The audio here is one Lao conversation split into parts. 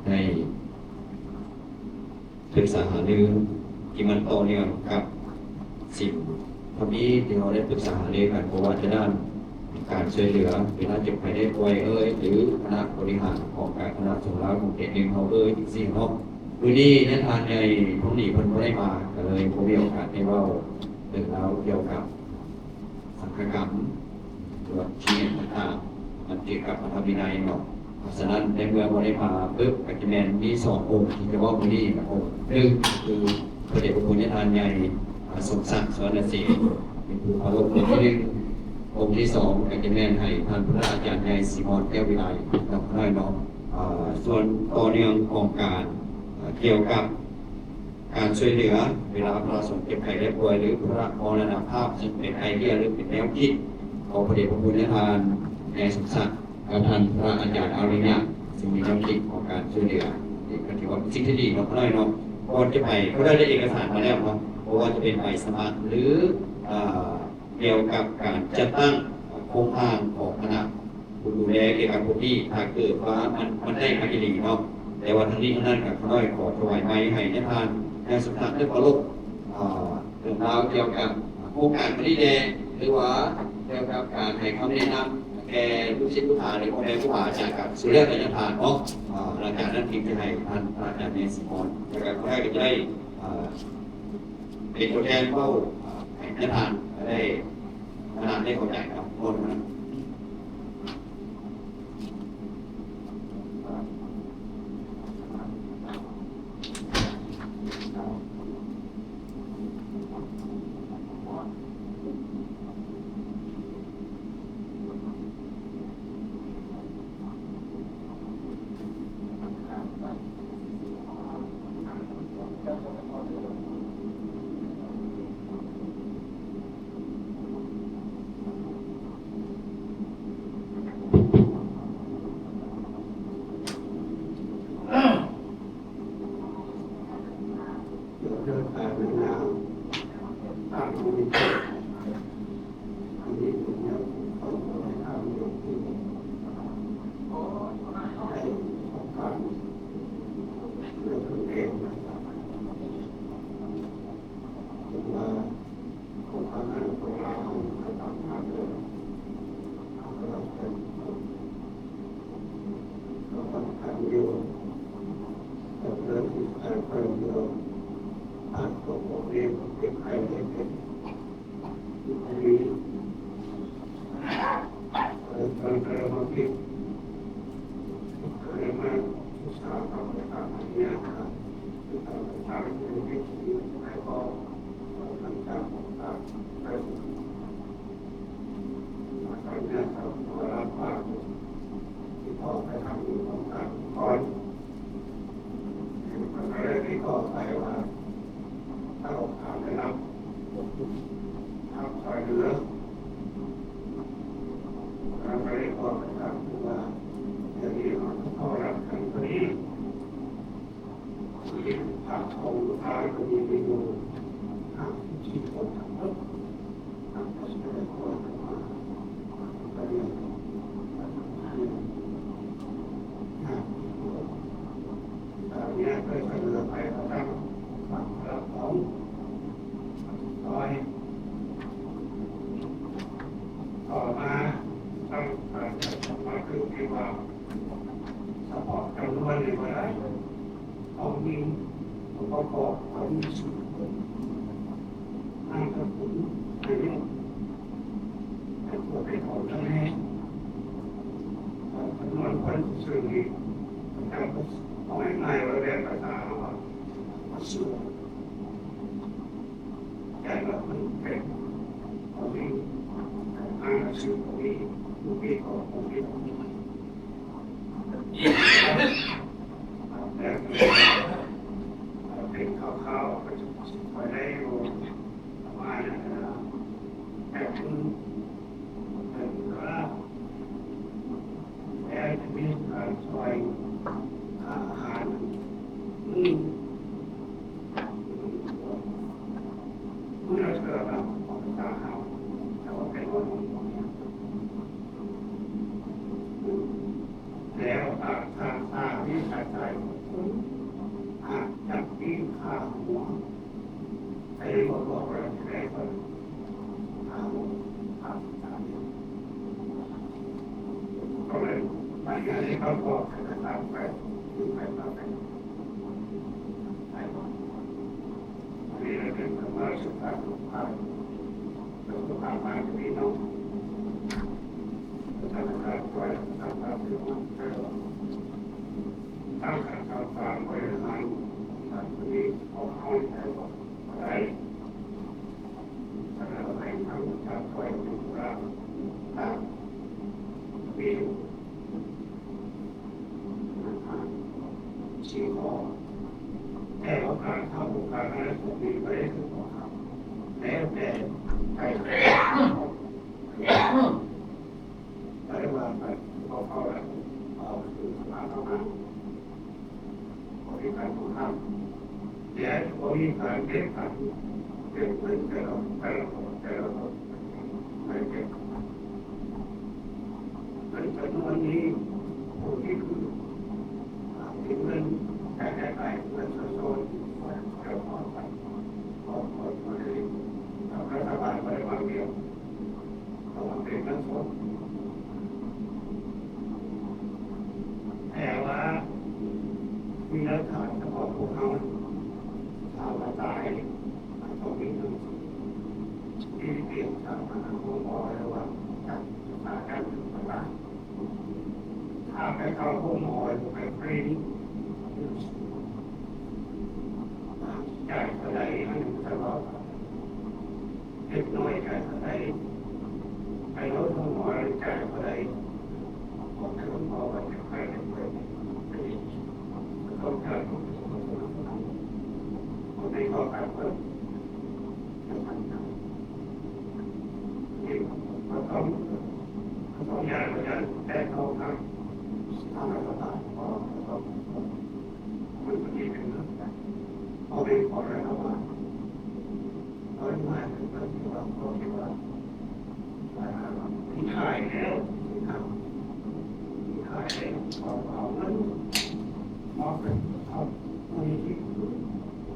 ໃຫ້ປຶກສາຫາລືທີ່ມັນຕໍ່ເນື່ອງກັບສິ່ງທຳອິດທີ່ເຮົາໄດ້ປຶກສາຫາລືກັນ ບໍ່ວ່າຈະດ້ານການຊ່ວຍເຫຼືອເວລາເຈັບໄຂ້ໄດ້ປ່ວຍເອີຍ ຫຼື ຄະນະບໍລິຫານຂອງການຄະນະສົງລາວຂອງເຂດໜຶ່ງເຮົາເອີຍ ຈັ່ງຊີ້ເນາະ. ມື້ນີ້ຍາທ່ານໃຫຍ່ທອງດີເພິ່ນບໍ່ໄດ້ມາ ກໍເລີຍບໍ່ມີໂອກາດໄດ້ເວົ້າເລື່ອງລາວກ່ຽວກັບ ສັງຄະກຳ ຫຼືວ່າທີ່ດິນຕ່າງໆ ມັນຖືກກັບພະທຳວິໄນເນາະ. ສະນັ້ນ ໃນເມື່ອບໍ່ໄດ້ມາປຶບ ກໍຈະແມ່ນມີສອງອົງທີ່ຈະເວົ້າມື້ນີ້ນະ. ອົງໜຶ່ງຄືພະເດດພະຄຸນຍາທ່ານໃຫຍ່ ອາ ສົມສັກ ສຸວັນນະເສນ ເປັນຜູ້ເຄົາລົບອົງທີໜຶ່ງ, ອົງທີສອງກໍຈະແມ່ນໃຫ້ທ່ານພະອາຈານໃຫຍ່ ສີມອນ ແກ້ວວິໄລ ນຳພະນ້ອຍເນາະ. ອາ ສ່ວນຕໍ່ເນື່ອງຂອງການ ອາ ກ່ຽວກັບ ການຊ່ວຍເຫຼືອເວລາພະສງເຈັບໄຂ້ໄດ້ປ່ວຍ ຫຼື ພະມໍລະນະພາບ ຊຶ່ງເປັນໄອເດຍ ຫຼື ເປັນແນວຄິດຂອງພະເດດພະຄຸນຍາທ່ານໃຫຍ່ສົມສັກ ກັບທ່ານພະອາຈານອາລິຍະ ຊຶ່ງມີແນວຄິດຂອງການຊ່ວຍເຫຼືອ ນີ້ກໍຖືວ່າເປັນສິ່ງທີ່ດີເນາະ ພະນ້ອຍເນາະ. ກ່ອນຈະໄປ ກໍໄດ້ເອກະສານມາແລ້ວເນາະ ບໍ່ວ່າຈະເປັນໃບສະໝັກ ຫຼື ເອີ ກ່ຽວກັບການຈັດຕັ້ງໂຄງຮ່າງຂອງຄະນະ ຜູ້ດູແລກ່ຽວກັບພວກນີ້ ຖ້າເກີດວ່າມັນ ມັນໄດ້ມາອີ່ຫຼີເນາະ. ແຕ່ວ່າທັງນີ້ທັງນັ້ນກໍຂ້ານ້ອຍຂໍຖວາຍໄມໃຫ້ຍາທ່ານ ຍາສຸທັດ ໄດ້ເຄົາລົບ ເອີ ເລື່ອງລາວກ່ຽວກັບໂຄງການນີ້ແດ່ ຫຼືວ່າກ່ຽວກັບການໃຫ້ຄຳແນະນຳແກ່ລູກສິດລູກຫາ ຫຼື ພໍ່ແມ່ຄູບາອາຈານ ກໍສຸແລ້ວແຕ່ຍາທ່ານເນາະ. ເອີ ຫຼັງຈາກນັ້ນຈຶ່ງຈະໃຫ້ທ່ານພະອາຈານແມ່ສີມອນ ແລ້ວກໍຂ້ານ້ອຍກໍຈະໄດ້ ເອີ ເປັນຕົວແທນເວົ້າ ເອີ ໃຫ້ຍາທ່ານໄດ້ ທ່ານໄດ້ເຂົ້າໃຈກັບຄວາມຕໍ່ມາ ສະເພາະຈຳນວນນີ້ບໍ່ໄດ້ ຕ້ອງມີອົງປະກອບ ຕ້ອງມີຊື່ ນາມສະກຸນ ອາຍຸ ໃຫ້ຄົບໄປເຂົ້ານຳແນ່ ຈຳນວນຄົນຊື່ນີ້ ເອົາງ່າຍໆ ວ່າແບບພາສາເຮົາວ່າຊື່ ແຕ່ລະຄົນເປັນ ເຂົາມີ ອ່ານຊື່ ເຂົາມີ ລູກມີຄອບຄົວ ມີ ເປັນຂ່າວໆ ກໍຈະໄດ້ຮູ້ປະມານນັ້ນນະ ແຕ່ຄື ເປັນລາວ ແລ້ວຈະມີການຊ່ອຍຄ່າອາຫານ ອືມ ເມື່ອເທື່ອລະອອກຕາເຮົາ ແຕ່ວ່າເປັນຄົນ ແລ້ວຖ້າ ຖ້າ ຖ້າມີການ ຕາຍ ອາດຈະມີຄ່າຫົວ ແຕ່ບໍ່ບອກວ່າເທົ່າໃດ ກໍເອົາ ກໍເລີຍ ບັນຍາເຂົາບອກໃຫ້ຕາມໄປ ຄືໄປຕາມໄປ ໄປ ອັນນີ້ເປັນສະພາບສຸຂະໂລກາ ສຸຂະໂລກາ ພີ່ນ້ອງ ທາງການຊ່ວຍ ທາງການ ຕັ້ງຂັ້ນຕອນການບໍລິຫານ ແບບນີ້ ຂອງເຮົາໃຊ້ບໍ່ໄດ້ ສະນັ້ນໃຫ້ທາງການຊ່ວຍ ມີຢູ່ ສີ່ຂໍ້ ແຕ່ວ່າການທຳໂຄງການນັ້ນ ມີໄວ້ຄືບໍ່ທຳ ແລ້ວແຕ່ໃຜ ບໍ່ໄດ້ວ່າກັນ ເພາະເຂົາເອົາຄືສະພາເຂົ້າມາ ບໍລິການຂອງທ່ານ ແລະ ບໍລິການເກັບຂັນ ເກັບເງິນແຕ່ລະ ແຕ່ລະຄົນ ແຕ່ລະຄົນ ໄປເກັບ ເງິນຈຳນວນນີ້ ຜູ້ທີ່ຄື ເປັນເງິນ ແຕ່ໄດ້ໄປ ເງິນສົດໆ ເຈົ້າຂອງໄປ ຂອງ ຂອງ ຂອງລັດຖະບານ ບໍ່ໄດ້ວາງວຽງ ເພາະວ່າເປັນເງິນສົດ ແຕ່ວ່າມີຫຼັກຖານສະເພາະພວກເຮົາ ຖ້າວ່າຕາຍ ມັນຕ້ອງມີເງິນສົດ ທີ່ປ່ຽນຈາກໂຮງໝໍ ຫຼືວ່າຈາກສະຖານທີ່ຕ່າງໆ ຖ້າໄປເຂົ້າໂຮງໝໍ ຫຼືໄປຄລີນິກ ຈ່າຍເທົ່າໃດ ອັນນີ້ສະເພາະ ເດັກນ້ອຍຈ່າຍເທົ່າໃດ ໄປໂຮງໝໍແລ້ວຈ່າຍເທົ່າໃດ ບອກໃຫ້ໂຮງໝໍວ່າຈະໃຫ້ເປັນເປີດ ຕ້ອງຈ່າຍ ບໍ່ໄດ້ຂໍການເປີດ ບໍ່ຕ້ອງ ບໍ່ຕ້ອງຢ້ານ ບໍ່ຢ້ານແຕະຕ້ອງທາງ ທາງລັດຖະບານ ບໍ່ຕ້ອງ ມັນກໍມີເປັນເລື່ອງ ພໍ່ແມ່ຂໍໄດ້ເອົາມາ ເອົາມາເປັນເລື່ອງທີ່ວ່າ ກໍຄິດວ່າ ທີ່ຂາຍແລ້ວ ທີ່ຂາຍແລ້ວ ເອົາເງິນມອບໃຫ້ ເອົາມູນນິທິ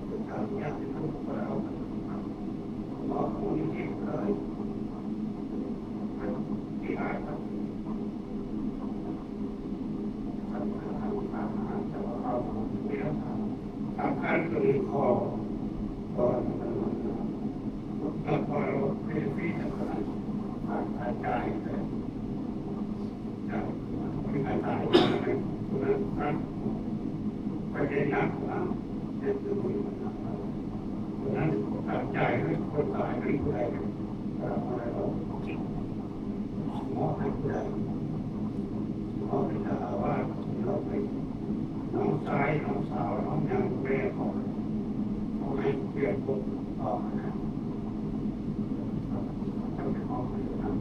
ເປັນການອະນຸຍາດໃຫ້ເພິ່ນ ກໍເອົາມອບມູນນິທິເລີຍ ທີ່ຂາຍ ສຳຄັນຄືຂໍ້ ກໍ ມອບໃຫ້ຜູ້ໃດ ມອບໃຫ້ເຈົ້າອາວາດ ມອບໃຫ້ນ້ອງຊາຍ ນ້ອງສາວ ນ້ອງຫຍັງ ແມ່ຂອງ ຂອງໃຫ້ເກີດຜົນອອກມາ ຈະໄປມອບໃຫ້ນຳ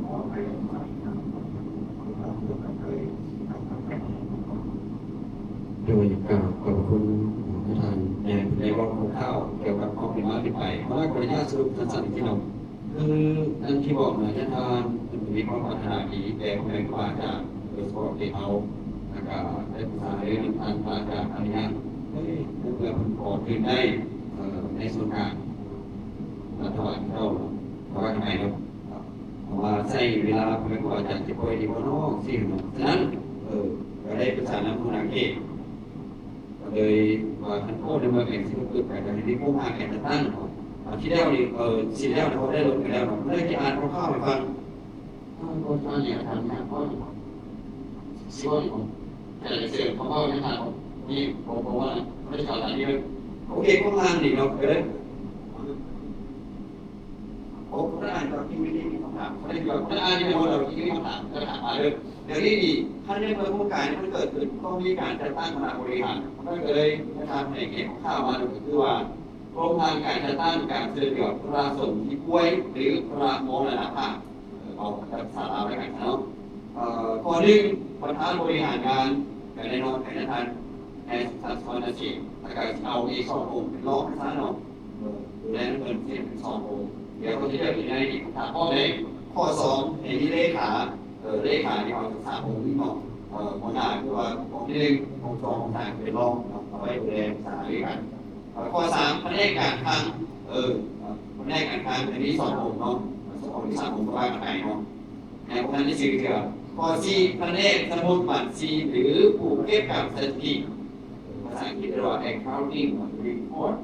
ມອບໃຫ້ ໂດຍກາບຂອບພະຄຸນທ່ານໃຫຍ່ ເພິ່ນໄດ້ເວົ້າຄ່າວໆ ກ່ຽວກັບຄວາມເປັນມາເປັນໄປ. ເຮົາກໍຂໍອະນຸຍາດສະຫຼຸບສັ້ນໆ ພີ່ນ້ອງ ຄືດັ່ງທີ່ບອກມາ ທ່ານ ທ່ານເພິ່ນມີຄວາມປາດຖະໜາດີແກ່ພໍ່ແມ່ຄູບາອາຈານ ໂດຍສະເພາະເຂດເຮົາ ແລ້ວກະໄດ້ປຶກສາເລື່ອງນຳທ່ານພະອາຈານອະນຸຍາດ ເອີ ເພື່ອເພິ່ນຂໍທຶນໄດ້ ເອີ ໃນສ່ວນກາງ ລັດຖະບານເຈົ້າ ເພາະວ່າຈັ່ງໃດເນາະ ເພາະວ່າໃຊ້ເວລາພໍ່ແມ່ຄູບາອາຈານເຈັບປ່ວຍດີບໍ່ເນາະ ຈັ່ງຊີ້ເນາະ. ສະນັ້ນ ເອີ ກໍໄດ້ປຶກສານຳຫົວໜ້າເຂດ ກໍເລີຍວ່າ ຄັນໂອ້ ໃນເມື່ອແຂວງສິງຄະໂປເປີດໄປ ກໍໃຫ້ມີໂຄງການການຈັດຕັ້ງເນາະ. ອາ ທີ່ແລ້ວນີ້ ເອີ ຊິແລ້ວເນາະ ເພາະໄດ້ລົມກັນແລ້ວເນາະ ເມື່ອກີ້ອ່ານຄ່າວໆໃຫ້ຟັງ. ອາ ກໍທ່ານນີ້ ທ່ານ ທ່ານ ຊິເວົ້າຢູ່ບໍ່? ຢາກເຊີນເຂົາເວົ້າໃນທາງນີ້ ບໍ່ ບໍ່ວ່າ ບໍ່ໄດ້ກ່າວຫຼາຍເດີ. ໂອເຄ ຂອງທ່ານນີ້ເນາະ ກໍໄດ້ ໂອ້ ທ່ານອ່ານຕອນທີ່ມີຄຳຖາມ ບໍ່ໄດ້ກ່າວ ທ່ານອ່ານໃນຫົວເຮົາທີ່ມີຄຳຖາມ ກໍຖາມມາເດີ. ດຽວນີ້ນີ້ ຄັນໃນເມື່ອໂຄງການນີ້ມັນເກີດຂຶ້ນ ຕ້ອງມີການຈັດຕັ້ງຄະນະບໍລິຫານ ມັນກໍເລີຍ ຈະຖາມໃຫ້ເຫັນຂ່າວມາ ກໍຄືວ່າ ໂຄງການຈັດຕັ້ງການຊ່ວຍເຫຼືອພະສົງທີ່ປ່ວຍ ຫຼື ພະມໍລະນະພາບ ເອີ ເວົ້າກັບພາສາລາວແລ້ວກັນເນາະ. ເອີ ຂໍ້ໜຶ່ງ ປະທານບໍລິຫານງານ ກໍແນ່ນອນ ໃຫ້ທ່ານ ແອສ ສະຫວັນນະສີ ແລ້ວກໍຊິເອົາອີກສອງອົງເປັນຮອງຊະເນາະ ເອີ ແລ້ວເພິ່ນຊິເປັນສອງອົງ ດຽວເພິ່ນຊິເລືອກຢູ່ໃນນີ້ ຖ້າພ້ອມເດ້. ຂໍ້ສອງ ໃຫ້ມີເລຂາ ເອີ ເລຂານີ້ເຮົາສາມອົງເນາະ ເອີ ຫົວໜ້າຄືວ່າອົງທີໜຶ່ງ ອົງທີສອງ ອົງທີສາມເປັນຮອງເນາະ ເອົາໄວ້ດູແລສາມເລຂາ. ເອີ ຂໍ້ສາມ ພະແນກການຄັງ ເອີ ພະແນກການຄັງຈະມີສອງອົງເນາະ ສອງອົງ ສາມອົງກໍວ່າກັນໄປເນາະ ໃນພວກນັ້ນໄດ້ຊື່ເທື່ອ. ຂໍ້ສີ່ ພະແນກສະໝຸດບັນຊີ ຫຼື ຜູ້ເກັບກຳສະຖິຕິ ພາສາອັງກິດເອີ້ນວ່າ accounting report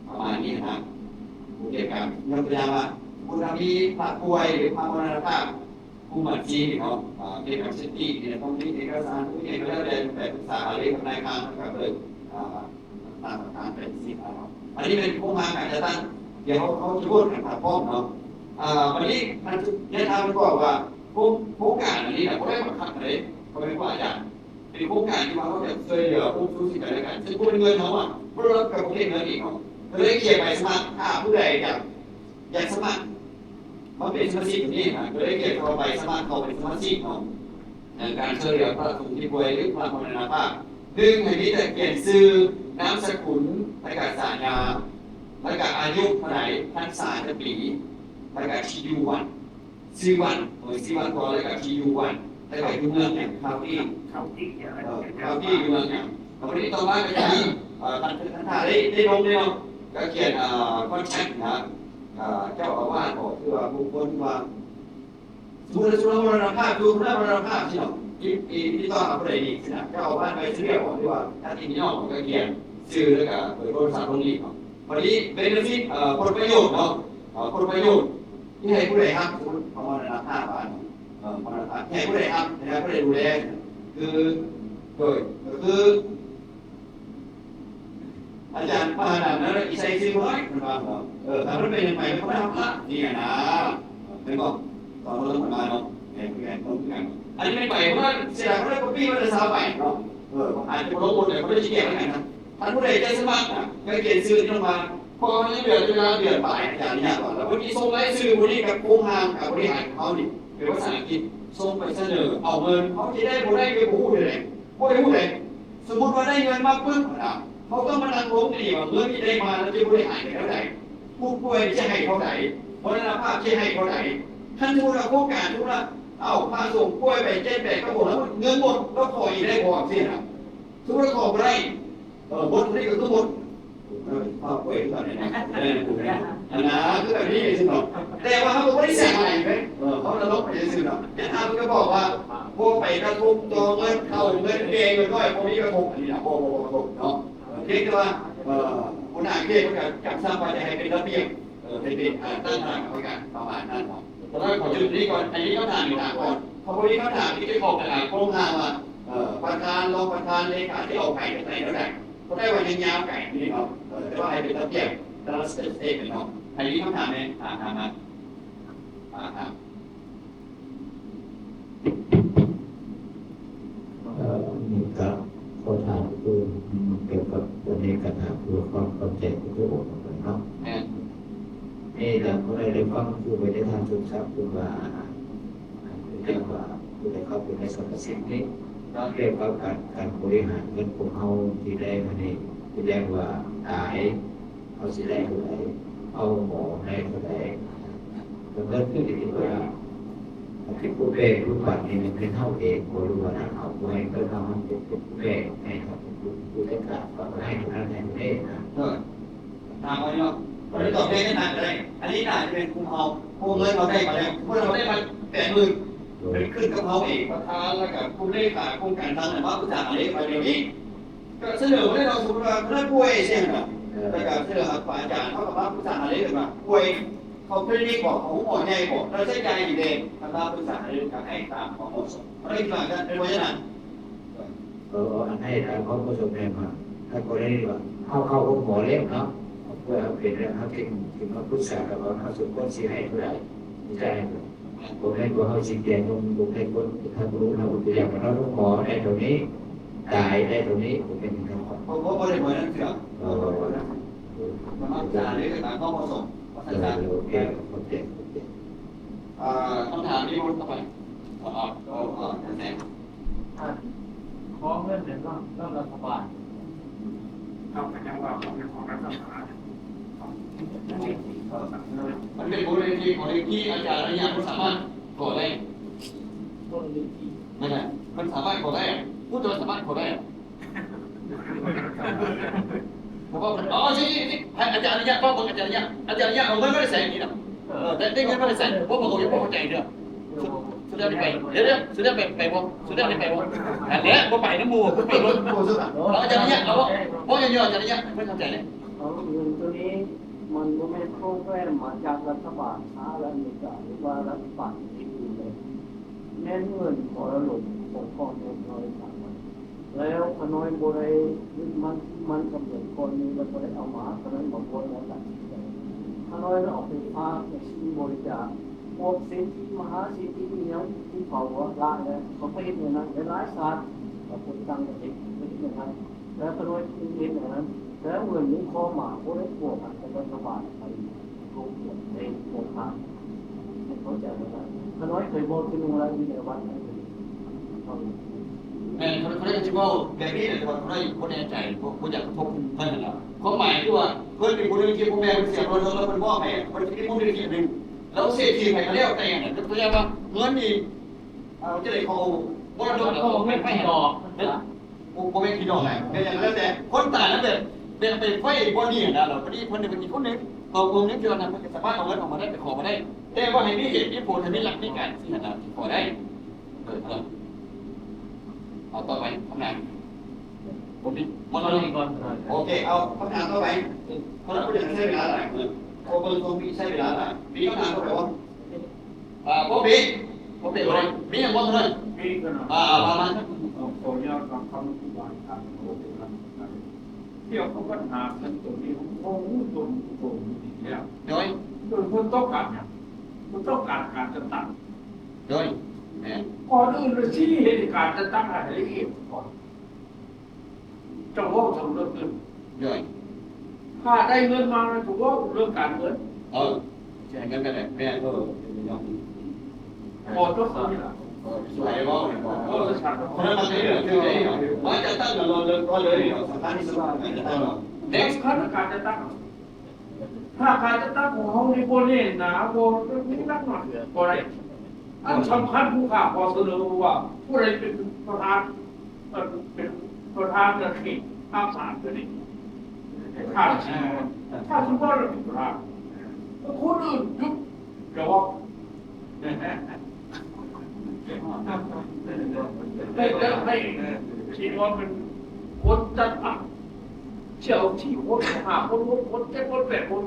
ປະມານນີ້ນະ ຜູ້ເກັບກຳ. ຍົກຕົວຢ່າງວ່າ ສົມມຸດວ່າມີພະປ່ວຍ ຫຼື ພະມໍລະນະພາບ ກຸ່ມບັນຊີເນາະ ເກັບກຳສະຖິຕິນີ້ຕ້ອງມີເອກະສານ ຜູ້ເຮັດກໍແລ້ວແຕ່ ໄປປຶກສາຫາລືກັບນາຍຄັງ ແລ້ວກໍເບີກ ອາ ຕ່າງໆໄປຊີ້ນະເນາະ. ອັນນີ້ເປັນໂຄງຮ່າງການຈັດຕັ້ງ ດຽວເຮົາ ເຮົາຈະໂຫວດກັນຖ້າພ້ອມເນາະ. ອາ ບັດນີ້ ອາຈານ ອາຈານບອກວ່າ ໂຄງ ໂຄງການອັນນີ້ນະ ບໍ່ໄດ້ບັງຄັບໃດ ພໍ່ແມ່ຄູອາຈານ ເປັນໂຄງການທີ່ວ່າເຮົາຢາກຊ່ວຍເຫຼືອອຸດໜູນຊຶ່ງກັນແລະກັນ ເຊິ່ງບໍ່ແມ່ນເງິນເຮົາອະ ບໍ່ໄດ້ຮັບການປະເພດເງິນອີກເນາະ. ກໍເລີຍຂຽນໃບສະໝັກ ຖ້າຜູ້ໃດຢາກ ຢາກສະໝັກມາເປັນສະມາຊິກຕົວນີ້ນະ ກໍເລີຍຂຽນຄຳວ່າໃບສະໝັກເຂົ້າເປັນສະມາຊິກເນາະ. ເອີ ການຊ່ວຍເຫຼືອພະສົງທີ່ປ່ວຍ ຫຼື ພະມໍລະນະພາບ ໜຶ່ງ ໃຫ້ມີແຕ່ຂຽນຊື່ ນາມສະກຸນ ແລະກະສາຍາ ແລະກະອາຍຸເທົ່າໃດ ພັນສາຈັກປີ ແລະກະທີ່ຢູ່ວັນ ຊື່ວັນ ເອີ ຊື່ວັນກ່ອນ ແລະກະທີ່ຢູ່ວັນ ແລະກະຢູ່ເມືອງຫຍັງ ເຂົ້າທີ່ ເຂົ້າທີ່ ເອີ ເຂົ້າທີ່ຢູ່ເມືອງຫຍັງ. ແລ້ວບັດນີ້ຕໍ່ມາກໍຈະມີ ເອີ ຄັນ ຄັນຖ້າໄດ້ ໄດ້ລົງແລ້ວ ກໍຂຽນ ເອີ ຄອນແທກນະ ເອີ ເຈົ້າອາວາດບໍ ຄືວ່າບຸກຄົນທີ່ວ່າ ສົມມຸດວ່າສຸລະມໍລະນະພາບ ຢູ່ສຸລະມໍລະນະພາບຊີ້ເນາະ ຕິດ ຕິດ ຕິດຕໍ່ຫາຜູ້ໃດນີ້ຊີ້ນະ ເຈົ້າອາວາດໄປຊື່ດຽວ ຫຼືວ່າຍາດຕິພີ່ນ້ອງ ກໍຂຽນຊື່ ແລ້ວກໍເບີໂທລະສັບລົງນີ້ເນາະ. ບັດນີ້ ເບເນຟິດ ເອີ ຜົນປະໂຫຍດເນາະ ເອີ ຜົນປະໂຫຍດທີ່ໃຫ້ຜູ້ໃດຮັບ ສົມມຸດເຮົາມໍລະນະພາບ ເອີ ມໍລະນະພາບ ໃຫ້ຜູ້ໃດຮັບ ໃຫ້ຜູ້ໃດດູແລ ຄື ໂດຍ ກໍຄື ອາຈານມະຫານັນນະ ອີໄຊຊື່ນ້ອຍ ເພິ່ນວ່າ ເອີ ຖ້າມັນເປັນຫຍັງໄປ ເພິ່ນບໍ່ໄດ້ຮັບພະ ນີ້ນະ ແມ່ນບໍ່? ຕອນເພິ່ນລົງມາເນາະ ແມ່ນ ແມ່ນ ຕົງຄືກັນ. ອັນນີ້ແມ່ນໃບ ເພິ່ນວ່າເສຍດາຍ ເພິ່ນໄດ້ກັອບປີ້ມາແຕ່ຊາວໃບເນາະ ເອີ ອາດຈະບໍ່ລົງໝົດ ແຕ່ເພິ່ນໄດ້ຊິແກ້ໄຂກັນນະ. ທ່ານຜູ້ໃດຈະສະໝັກນະ ກໍຂຽນຊື່ລົງມາ ເພາະວ່າຍັງເຫຼືອເວລາເດືອນປາຍ ອາຈານອະນຸຍາດວ່າ ແລ້ວເພິ່ນຊິສົ່ງລາຍຊື່ຜູ້ນີ້ກັບໂຄງຮ່າງການບໍລິຫານຂອງເຮົານີ້ ເປັນພາສາອັງກິດ ສົ່ງໄປສະເໜີ ເອົາເງິນ ເຮົາຊິໄດ້ບໍ່ໄດ້ກໍບໍ່ຮູ້ເລີຍ ບໍ່ໄດ້ຮູ້ເລີຍ. ສົມມຸດວ່າໄດ້ເງິນມາປຶບນະ ເຮົາຕ້ອງມານັ່ງລົງດີວ່າເງິນທີ່ໄດ້ມາແລ້ວຈະບໍລິຫານໄປແນວໃດ ຜູ້ປ່ວຍຈະໃຫ້ເທົ່າໃດ ມໍລະນະພາບຈະໃຫ້ເທົ່າໃດ. ຄັນສົມມຸດວ່າໂຄງການ ສົມມຸດວ່າ ເອົາພະສົງປ່ວຍໄປເຈັດແປດກະໂບ ແລ້ວເງິນໝົດ ແລ້ວຂໍອີກໄດ້ບໍ່ ຈັ່ງຊີ້ນະ. ສົມມຸດວ່າຂໍບໍ່ໄດ້ ເອີ ໝົດເທົ່ານີ້ກໍຄືໝົດ ເອີ ເອົາປ່ວຍຄືກັນນີ້ນະ ເອີ ອັນນະ ຄືແບບນີ້ຊີ້ເນາະ. ແຕ່ວ່າເຮົາກໍບໍ່ໄດ້ສຽຫາຍເດ້ ເອີ ເຮົານະລົກໄປຊື່ໆເນາະ. ຢ່າງທ່ານເພິ່ນກໍບອກວ່າ ບໍ່ໄປກະທົບຕໍ່ເງິນເຖົ້າເງິນແກ່ເງິນນ້ອຍ ບໍ່ມີກະທົບ ອັນນີ້ນະ ບໍ່ ບໍ່ ບໍ່ກະທົບເນາະ. ພຽງແຕ່ວ່າ ເອີ ຫົວໜ້າເຂດເພິ່ນກໍຈຳສັບວ່າຈະໃຫ້ເປັນລະບຽບ ເອີ ໃຫ້ເປັນ ເອີ ຕັ້ງຄະນະກຳມະການປະມານນັ້ນເນາະ. ສຳລັບຂໍຈຸດນີ້ກ່ອນ ອັນນີ້ຄຳຖາມຢູ່ນາກ່ອນ ເພາະວ່າມີຄຳຖາມທີ່ກ່ຽວຂ້ອງກັບໂຄງຮ່າງວ່າ ເອີ ປະທານ ຮອງປະທານ ເລຂາ ທີ່ເອົາໃຜຈາກໃດແນວໃດ ບໍ່ໄດ້ວ່າຍັງຍາວໄກນີ້ເນາະ ເອີ ແຕ່ວ່າໃຫ້ເປັນລະບຽບ ແຕ່ລະສະເຕັບເນາະ. ໃຜມີຄຳຖາມແດ່ ຖາມ ຖາມມາ ອ່າ ຖາມ. ເອີ ນີ້ກໍຂໍຖາມຄືກ່ຽວກັບອັນນີ້ກໍຖາມເພື່ອຄວາມເຂົ້າໃຈຂອງທຸກອົງເນາະ. ແມ່ນ ນີ້ກໍບໍ່ໄດ້ໄດ້ຟັງຄືໄປໄດ້ທາງສົມສັກເພິ່ນວ່າ ຄືຈັ່ງວ່າຜູ້ໃດເຂົ້າໄປໃນສຳມະຊິກນີ້ ນອກຈາກວ່າການ ການບໍລິຫານເງິນຂອງເຮົາທີ່ໄດ້ມານີ້ ຄືຈັ່ງວ່າຕາຍ ເຮົາຊິໄດ້ເທົ່າໃດ ເຮົາໝໍໄດ້ເທົ່າໃດ ແລ້ວເງິນຄືທີ່ວ່າ ທີ່ຜູ້ແບ່ງຜູ້ປັນນີ້ແມ່ນເຮົາເອງບໍ່ ຫຼືວ່າທາງເຮົາບໍ່ໃຫ້ເງິນເຮົາ ເຮົາເປັນຜູ້ແບ່ງໃຫ້ເຮົາ ເປັນຜູ້ ຜູ້ຈັດການ ເຮົາໃຫ້ເທົ່ານັ້ນໃຫ້ເທົ່ານີ້ນະ. ເອີ ຖາມເອົາເນາະ ບໍ່ໄດ້ຕອບແທນຂະໜາດໃດ ອັນນີ້ໜ້າຈະເປັນກຸ່ມເຮົາ ເພາະເງິນເຮົາໄດ້ມາແລ້ວ ສົມມຸດເຮົາໄດ້ມາແປດໝື່ນ ເປັນຂຶ້ນກັບເຮົາເອງ ປະທານ ແລ້ວກໍຜູ້ເລຂາ ໂຄງການທາງນັ້ນມາປຶກສາຫາລືກັນດຽວນີ້ ກໍສະເໜີມາໄດ້ເນາະ ສົມມຸດວ່າເພິ່ນປ່ວຍຈັ່ງຊີ້ນະ ເອີ ແລ້ວກໍສະເໜີຫາຄູອາຈານ ເຮົາກໍມາປຶກສາຫາລືກັນວ່າ ປ່ວຍເຂົ້າຄລີນິກບໍ ເຂົ້າໂຮງໝໍໃຫຍ່ບໍ ຄ່າໃຊ້ຈ່າຍຫຍັງແດ່ ຄັນມາປຶກສາຫາລືກໍໃຫ້ຕາມຄວາມເໝາະສົມ ເຮົາໄດ້ຄິດວ່າຊັ້ນ ເປັນບໍ່ຈັ່ງນັ້ນ? ເອີ ເອີ ອັນໃຫ້ຕາມຄວາມເໝາະສົມແມ່ນວ່າ ຖ້າກໍໄດ້ວ່າ ເຮົາເຂົ້າໂຮງໝໍແລ້ວເນາະ ເຮົາປ່ວຍເຮົາເປັນແລ້ວ ເຮົາຈຶ່ງ ຈຶ່ງມາປຶກສາກັນວ່າ ເຮົາສົມຄວນຊິໃຫ້ເທົ່າໃດ ໃຊ້ເທົ່າໃດ ບໍ່ແມ່ນວ່າເຮົາຊິກຽມລົງໃຫ້ຄົນ ຖ້າບໍ່ຮູ້ເຮົາກໍຢາກວ່າເຮົາໂຮງໝໍໄດ້ເທົ່ານີ້ ຕາຍໄດ້ເທົ່ານີ້ ບໍ່ແມ່ນເທົ່ານັ້ນ ບໍ່ ບໍ່ ບໍ່ໄດ້ໝາຍນັ້ນເທື່ອ ເອີ ປຶກສາເລື່ອງການເຂົ້າເໝາະສົມ ວ່າຊັ້ນຊະ. ໂອເຄ ໂອເຄ ໂອເຄ ອ່າ ຄຳຖາມມີບໍ່ຕໍ່ໄປ? ເອົາ ເອົາ ເອົາ ເອົາ ຂອເງິນເດືອນນຳລັດຖະບານ ເຮົາກໍຍັງວ່າເປັນຂອງລັດຖະບານ ມັນເປັນມູນນິທິຂອງເອງທີ່ອາຈານອະນຸຍາດບໍ່ສາມາດຂໍໄດ້. ນັ້ນແຫຼະ ມັນສາມາດເຂົ້າໄດ້ ຜູ້ທີ່ວ່າສາມາດເຂົ້າໄດ້ ເພາະວ່າ ອໍ ຊິ ຊິ ຊິ ໃຫ້ອາຈານອະລິຍະເວົ້າເບິ່ງ ອາຈານອະລິຍະ ອາຈານອະລິຍະເອົາເງິນມາແຕ່ໃສນີ້ນະ? ເອີ ໄດ້ ໄດ້ເງິນມາແຕ່ໃສ? ບໍ່ ບໍ່ ບໍ່ເຂົ້າໃຈເດີ້. ສຸດ ສຸດແລ້ວໄດ້ໄປ ດຽວ ດຽວ ສຸດແລ້ວໄປ ໄປບໍ່? ສຸດແລ້ວໄດ້ໄປບໍ່? ຫັ້ນແຫຼະ ບໍ່ໄປນຳໝູ່ ບໍ່ໄປລົດ ເອົາ ອາຈານອະລິຍະ ເອົາ ເວົ້າ ເວົ້າຫຍັງຢູ່ ອາຈານອະລິຍະ ເພິ່ນເຂົ້າໃຈເດ້. ເອົາ ເງິນໂຕນີ້ມັນບໍ່ແມ່ນຂອງແຖມມາຈາກລັດຖະບານສະຫະລັດອາເມລິກາ ຫຼືວ່າລັດຖະບານຈີນເລີຍ ແມ່ນເງິນມໍລະດົກຂອງພໍ່ແມ່ຂ້ານ້ອຍສາມຄົນ ແລ້ວຂ້ານ້ອຍບໍ່ໄດ້ຍຶດໝັ້ນຖືໝັ້ນກັບເງິນກ້ອນນີ້ ແລ້ວບໍ່ໄດ້ເອົາມາ ຂ້ານ້ອຍມາບວດແລ້ວກໍ ຂ້ານ້ອຍເອົາໄປຝາກໃນຊີ້ນບໍລິຈາກ ພວກເສດຖີມະຫາເສດຖີອີ່ຫຍັງ ທີ່ເຂົາວ່າຫຼາຍແລ້ວ ເຂົາໄປເຮັດແນວນັ້ນ ຫຼາຍໆຊາດ ເຂົາຄົນຕ່າງປະເທດໄປເຮັດແນວນັ້ນ ແລ້ວຂ້ານ້ອຍເຮັດແນວນັ້ນ ແລ້ວເງິນນີ້ຂໍມາບໍ່ໄດ້ພົວພັນກັບລັດຖະບານໄທ ໂລກໃນໂຄງການ ໃຫ້ເຂົ້າໃຈວ່າ ຂ້ານ້ອຍເຄີຍບອກທີ່ໜຶ່ງວ່າຢູ່ໃນວັດນັ້ນ ແມ່ນ ຂ້ານ້ອຍ ຂ້ານ້ອຍກໍຊິເວົ້າແບບນີ້ແຫຼະ ແຕ່ວ່າຂ້ານ້ອຍບໍ່ແນ່ໃຈ ບໍ່ ບໍ່ຢາກກະທົບເພິ່ນຫັ້ນນະ. ຄວາມໝາຍຄືວ່າ ເພິ່ນເປັນຜູ້ໜຶ່ງທີ່ພໍ່ແມ່ເພິ່ນເສຍມະລະດົກ ແລ້ວເພິ່ນມອບໃຫ້ ເພິ່ນຊິມີມູນນິທິອັນໜຶ່ງ ແລ້ວເສດຖີໃຜກໍແລ້ວແຕ່ນະ ຍົກຕົວຢ່າງວ່າເງິນນີ້ ເອົາ ຈັ່ງໃດ ເຂົາເອົາມໍລະດົກ ເອົາໄປໃຫ້ດອກ ບໍ່ ບໍ່ແມ່ນທີ່ດອກແຫຼະ ແມ່ນຫຍັງກໍແລ້ວແຕ່ ຄົນຕາຍນັ້ນແບບ ແບ່ງໄປໄວ້ບ່ອນນີ້ຫັ້ນນະ ແລ້ວພໍດີເພິ່ນໄດ້ເປັນອີກຄົນໜຶ່ງ ເອົາຄົນໜຶ່ງທີ່ວ່ານັ້ນ ເພິ່ນກໍສາມາດເອົາເງິນອອກມາໄດ້ ໄປຂໍມາໄດ້ ແຕ່ວ່າໃຫ້ມີເຫດມີຜົນ ໃຫ້ມີຫຼັກມີການ ຊີ້ຫັ້ນນະ ຂໍໄດ້ ເອີ ເອົາ ເອົາຕໍ່ໄປ ຄຳຖາມ ບໍ່ມີ ໝົດແລ້ວເນາະ ໂອເຄ ເອົາ ຄຳຖາມຕໍ່ໄປ ເພາະວ່າເພິ່ນຢາກໃຊ້ເວລາຫຼາຍ ເພາະເບິ່ງຊ່ວງນີ້ໃຊ້ເວລາຫຼາຍ ມີຄຳຖາມຕໍ່ໄປບໍ່? ອ່າ ບໍ່ມີ ບໍ່ມີ ບໍ່ໄດ້ ມີຫຍັງບໍ່ເທົ່ານັ້ນ? ມີເທົ່ານັ້ນ ອ່າ ວ່າມາ ຂໍອະນຸຍາດຟັງຄຳອະທິບາຍ ທ່ານ ກ່ຽວກັບບັນຫາເລື່ອງໂຕນີ້ ໂອ້ໂຫ ໂຕນີ້ ໂຕນີ້ແລ້ວ ໂດຍ ໂດຍ ເພິ່ນຕ້ອງການຫຍັງ? ເພິ່ນຕ້ອງການການຈັດຕັ້ງ ໂດຍ ແມ່ນ ກ່ອນອື່ນ ຊິເຮັດການຈັດຕັ້ງໃຫ້ລະອຽດກ່ອນ ຈະເວົ້າເຖິງເລື່ອງເງິນ ໂດຍ ຖ້າໄດ້ເງິນມາແລ້ວຈະເວົ້າເລື່ອງການເງິນ ເອີ ຊິໃຫ້ເງິນກັນແຫຼະ ແມ່ນ ເອີ ເປັນຫຍັງ ບໍ່ຕົກຄົນນີ້ລະ ເອີ ສວຍເວົ້າ ເອີ ສາທຸ ຄົນນັ້ນມັນເປັນເລື່ອງເທື່ອໃດເນາະ ມາຈັດຕັ້ງກັນເລີຍ ເລີຍ ເລີຍ ສຳຄັນທີ່ສຸດ ເອີ ເນັກ ສຳຄັນການຈັດຕັ້ງ ຖ້າການຈັດຕັ້ງຂອງເຮົານີ້ບໍ່ແໜ້ນໜາ ບໍ່ມີນັກໜ້ອຍ ບໍ່ໄດ້ ອັນສຳຄັນຜູ້ຂ້າຂໍສະເໜີວ່າ ຜູ້ໃດເປັນປະທານ ເປັນປະທານເຂດພາກສາມຕົວນີ້ ຂ້າຊິ ຂ້າຊິບໍ່ເປັນປະທານ ຄົນອື່ນຢຸດ ຢ່າເວົ້າ ແຕ່ຢາກໃຫ້ ຊິວ່າເປັນຄົນຈັດຕັ້ງ ຊິເອົາສີ່ຄົນ ຫ້າຄົນ ຫົກຄົນ ເຈັດຄົນ ແປດຄົນ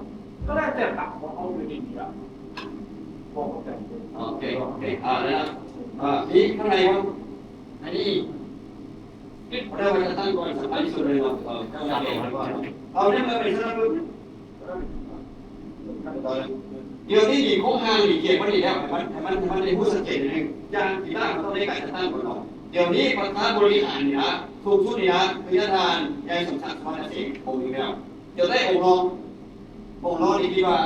ກໍແລ້ວແຕ່ພັກຂອງເຮົາຢູ່ໃນນີ້ລະ ບໍ່ເຂົ້າໃຈ ໂອເຄ ໂອເຄ ອ່າ ແລ້ວ ອ່າ ອີກທາງໃດບໍ່? ອັນນີ້ ເຮັດບໍ່ໄດ້ວ່າຈະຕັ້ງກ່ອນ ສຳຄັນທີ່ສຸດເລີຍເນາະ ເອີ ເຈົ້າໜ້າທີ່ ເອົາແນວມາເປັນສະໜັບສະໜູນ ດຽວນີ້ນີ້ໂຄງຮ່າງນີ້ຂຽນໄວ້ນີ້ແລ້ວ ໃຫ້ມັນ ໃຫ້ມັນ ໃຫ້ມັນໄດ້ຮູ້ຊັດເຈນໜ້ອຍໜຶ່ງ ຢ່າງທີ່ວ່າມັນຕ້ອງໄດ້ການຈັດຕັ້ງກ່ອນເນາະ ດຽວນີ້ປະທານບໍລິຫານນີ້ນະ ສູງສຸດນີ້ນະ ຄືທ່ານໃຫຍ່ສົມສັກ ສຸວັນນະສີ ອົງໜຶ່ງແລ້ວ ຈະໄດ້ອົງຮອງ ອົງຮອງນີ້ຄິດວ່າ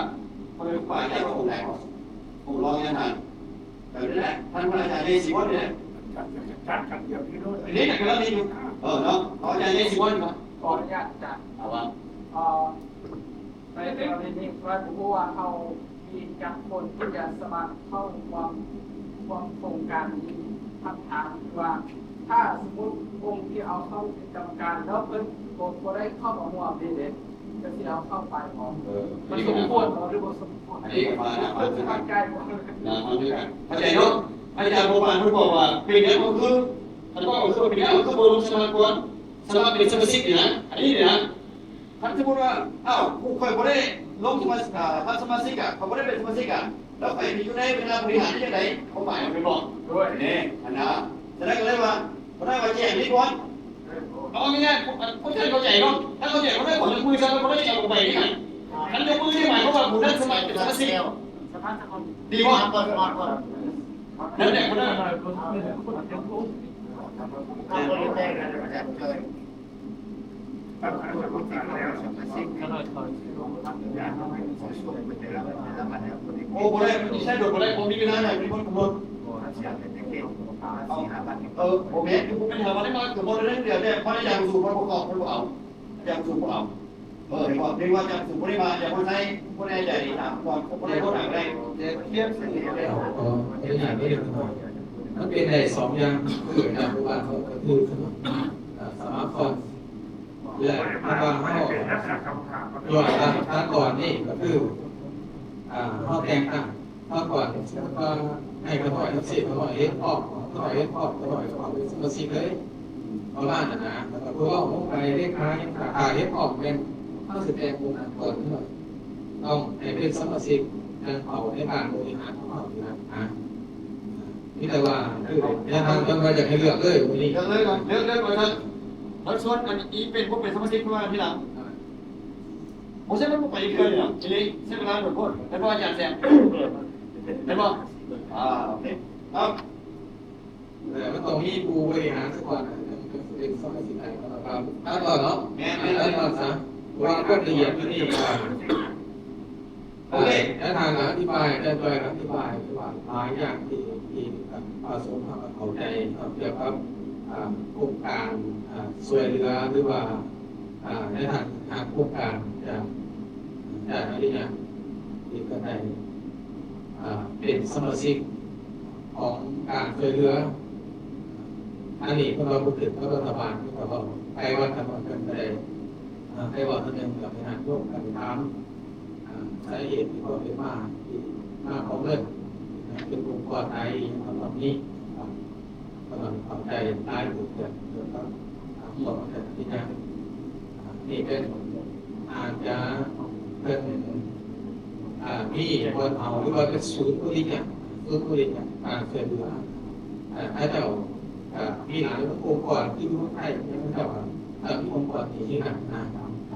ພໍ່ແມ່ຄູບາອາຈານວ່າອົງໃດເນາະ ອົງຮອງທ່ານ ແບບນີ້ແຫຼະ ທ່ານພະອາຈານໃຫຍ່ສີວອນນີ້ແຫຼະ ຈັດກັນແບບນີ້ໂລດ ນີ້ນະ ກຳລັງນີ້ຢູ່ ເອີ ເນາະ ພະອາຈານໃຫຍ່ສີວອນເນາະ ຂໍອະນຸຍາດອາຈານ ເອົາວ່າ ເອີ ໃນກໍລະນີນີ້ ເພິ່ນຮູ້ວ່າເຮົາມີຈັກຄົນທີ່ຈະສະໝັກເຂົ້າຮ່ວມ ຮ່ວມໂຄງການນີ້ ຄຳຖາມຄືວ່າ ຖ້າສົມມຸດອົງທີ່ເຮົາເຂົ້າເປັນກຳມະການ ແລ້ວເພິ່ນບໍ່ ບໍ່ໄດ້ເຂົ້າມາຮ່ວມນີ້ເດ້ ຈະຊິເອົາເຂົ້າໄປບໍ່? ເອີ ມັນສົມຄວນບໍ່ ຫຼືບໍ່ສົມຄວນ? ອັນນີ້ກໍມານະ ມາຄືກັນ ເຂົ້າໃຈບໍ່? ນະ ມາຄືກັນ ເຂົ້າໃຈເນາະ ອາຈານບົວບານເພິ່ນບອກວ່າ ເປັນຫຍັງເຮົາຄື ທ່ານບອກວ່າ ເປັນຫຍັງເຮົາຄືບໍ່ລົງສະໝັກກ່ອນ ສະໝັກເປັນສະມາຊິກນີ້ນະ ອັນນີ້ນີ້ນະ ຄັນສົມມຸດວ່າ ອ້າວ ຜູ້ຂ້ອຍບໍ່ໄດ້ລົງສະມາຊິກ ອ່າ ຮັບສະມາຊິກອະ ຂ້ອຍບໍ່ໄດ້ເປັນສະມາຊິກອະ ແລ້ວຂ້ອຍໄປຢູ່ໃນຄະນະບໍລິຫານໄດ້ຈັ່ງໃດ? ຄວາມໝາຍມັນເປັນບໍ່? ໂດຍ ນີ້ ອັນນະ ສະນັ້ນກໍເລີຍວ່າ ບໍ່ໄດ້ວ່າແຈ້ງນີ້ກ່ອນ ເອົາງ່າຍໆ ພວກທ່ານເຂົ້າໃຈເນາະ ຖ້າເຂົ້າໃຈບໍ່ໄດ້ ຂໍຍົກມືຊະ ບໍ່ໄດ້ຊິເອົາອອກໄປນີ້ນະ ຄັນຍົກມືນີ້ໝາຍຄວາມວ່າຜູ້ນັ້ນສະໝັກເປັນສະມາຊິກ ດີບໍ່? ນັ້ນແຫຼະ ຜູ້ນັ້ນ ໂອ້ ບໍ່ໄດ້ ມັນຊິໃຊ້ໂດນບໍ່ໄດ້ ບໍ່ມີເວລາໃດ ມີຄົນກຳນົດ ເອີ ບໍ່ແມ່ນ ຄືບໍ່ແມ່ນຫາວ່າໄດ້ມາ ຄືບໍ່ໄດ້ເດືອນແຕ່ ເພາະໄດ້ຢາງສູງ ເພິ່ນບໍ່ເຂົ້າ ເພິ່ນບໍ່ເອົາ ຢາງສູງບໍ່ເອົາ ເອີ ເຫັນບໍ່ ເພາະວ່າຢາງສູງບໍ່ໄດ້ມາ ຢາງຄົນໄທ ບໍ່ໄດ້ໃຈດີຕາມກ່ອນ ບໍ່ໄດ້ຄົນຫາກໍໄດ້ ແຕ່ຄຽດສູງແລ້ວ ເອີ ເຮັດຫຍັງໄດ້ ເອີ ມັນເປັນໄດ້ສອງຢ່າງ ຄືອາຈານຜູ້ວ່າເຮົາກໍຖືກສະໝັກ ເອີ່ ສະໝັກກ່ອນ ແລະ ຖ້າວ່າເຮົາຍ້ອນວ່າສະໝັກກ່ອນນີ້ກໍຄື ອ່າ ເຮົາແຕ່ງຕັ້ງ ສະໝັກກ່ອນ ແຕ່ວ່າໃຫ້ຂ້ານ້ອຍທັງສິ້ນ ຂ້ານ້ອຍເຫັນພ້ອມ ຂ້ານ້ອຍເຫັນພ້ອມ ຂ້ານ້ອຍກໍເຂົ້າເປັນສະມາຊິກເລີຍ ປະມານນັ້ນນະ. ແລ້ວກໍພວກເຮົາລົງໄປເລຂາ ຍັງຖ້າເຫັນພ້ອມແມ່ນເຮົາຊິແຕ່ງອົງການກ່ອນເນາະ ຕ້ອງໃຫ້ເປັນສະມາຊິກ ຈັ່ງເຂົ້າໃນການບໍລິຫານຂອງເຮົານີ້ນະ. ມີແຕ່ວ່າ ແນວທາງເພິ່ນວ່າຢາກໃຫ້ເລືອກເລີຍມື້ນີ້ ເລືອກເລີຍເນາະ ເລືອກ ເລືອກກ່ອນຊະ. ແລ້ວສ່ວນອັນອີເປັນ ບໍ່ເປັນສະມາຊິກ ຄືວ່າທີຫຼັງ ບໍ່ໃຊ່ວ່າບໍ່ໄປເທື່ອນີ້ດອກ ອີ່ຫຼີ ໃຊ້ເວລາດົນໂພດ ແມ່ນບໍ່ອາຈານແຊມ? ແມ່ນບໍ່? ອ່າ ໂອເຄ ເອີ ມັນຕ້ອງມີຜູ້ບໍລິຫານສາກ່ອນນະ ເປັນສະມາຊິກໄດ້ ຕັດກ່ອນເນາະ ແມ່ນໆ ຕັດກ່ອນຊະ ເພາະວ່າຄວາມລະອຽດຢູ່ນີ້ ໂອເຄ ແລ້ວທ່ານກໍອະທິບາຍ ແຕ່ໂດຍອະທິບາຍ ຄືວ່າຫຼາຍຢ່າງທີ່ ທີ່ພະສົງເຮົາເຂົ້າໃຈກ່ຽວກັບ ອ່າ ໂຄງການ ອ່າ ຊ່ວຍເຫຼືອ ຫຼືວ່າ ອ່າ ໃນທາງ ທາງໂຄງການຈາກ ຈາກອາລິຍະທີ່ເພິ່ນໄດ້ ອ່າ ເປັນສະມາຊິກຂອງການຊ່ວຍເຫຼືອ. ອັນນີ້ເພິ່ນວ່າບໍ່ຂຶ້ນກັບລັດຖະບານ ເພິ່ນກໍເວົ້າໄປວັດກັນວ່າເພິ່ນກໍໄດ້ ອ່າ ໄປເວົ້ານຳເລື່ອງກັບທະນານໂຍມ ກໍໄປຖາມ ອ່າ ສາເຫດທີ່ຄວາມເປັນມາ ທີ່ມາຂອງເງິນ ເປັນອົງກອນໃດ ປະມານນີ້. ກຳລັງເຂົ້າໃຈຫຼາຍຢູ່ ເລື່ອງ ເລື່ອງຂອງ ຂອງການບໍລິຫານ ນີ້ເປັນ ອາດຈະເປັນ ອ່າ ມີບ່ອນເອົາ ຫຼືວ່າເປັນສູນບໍລິຈາກ ສູນບໍລິຈາກ ການຊ່ວຍເຫຼືອ ເຂົາເຈົ້າ ກໍມີຫຼາຍອົງກອນ ຄືຢູ່ເມືອງໄທ ເຂົາເຈົ້າກໍຕັ້ງອົງກອນນີ້ຄືກັນນະ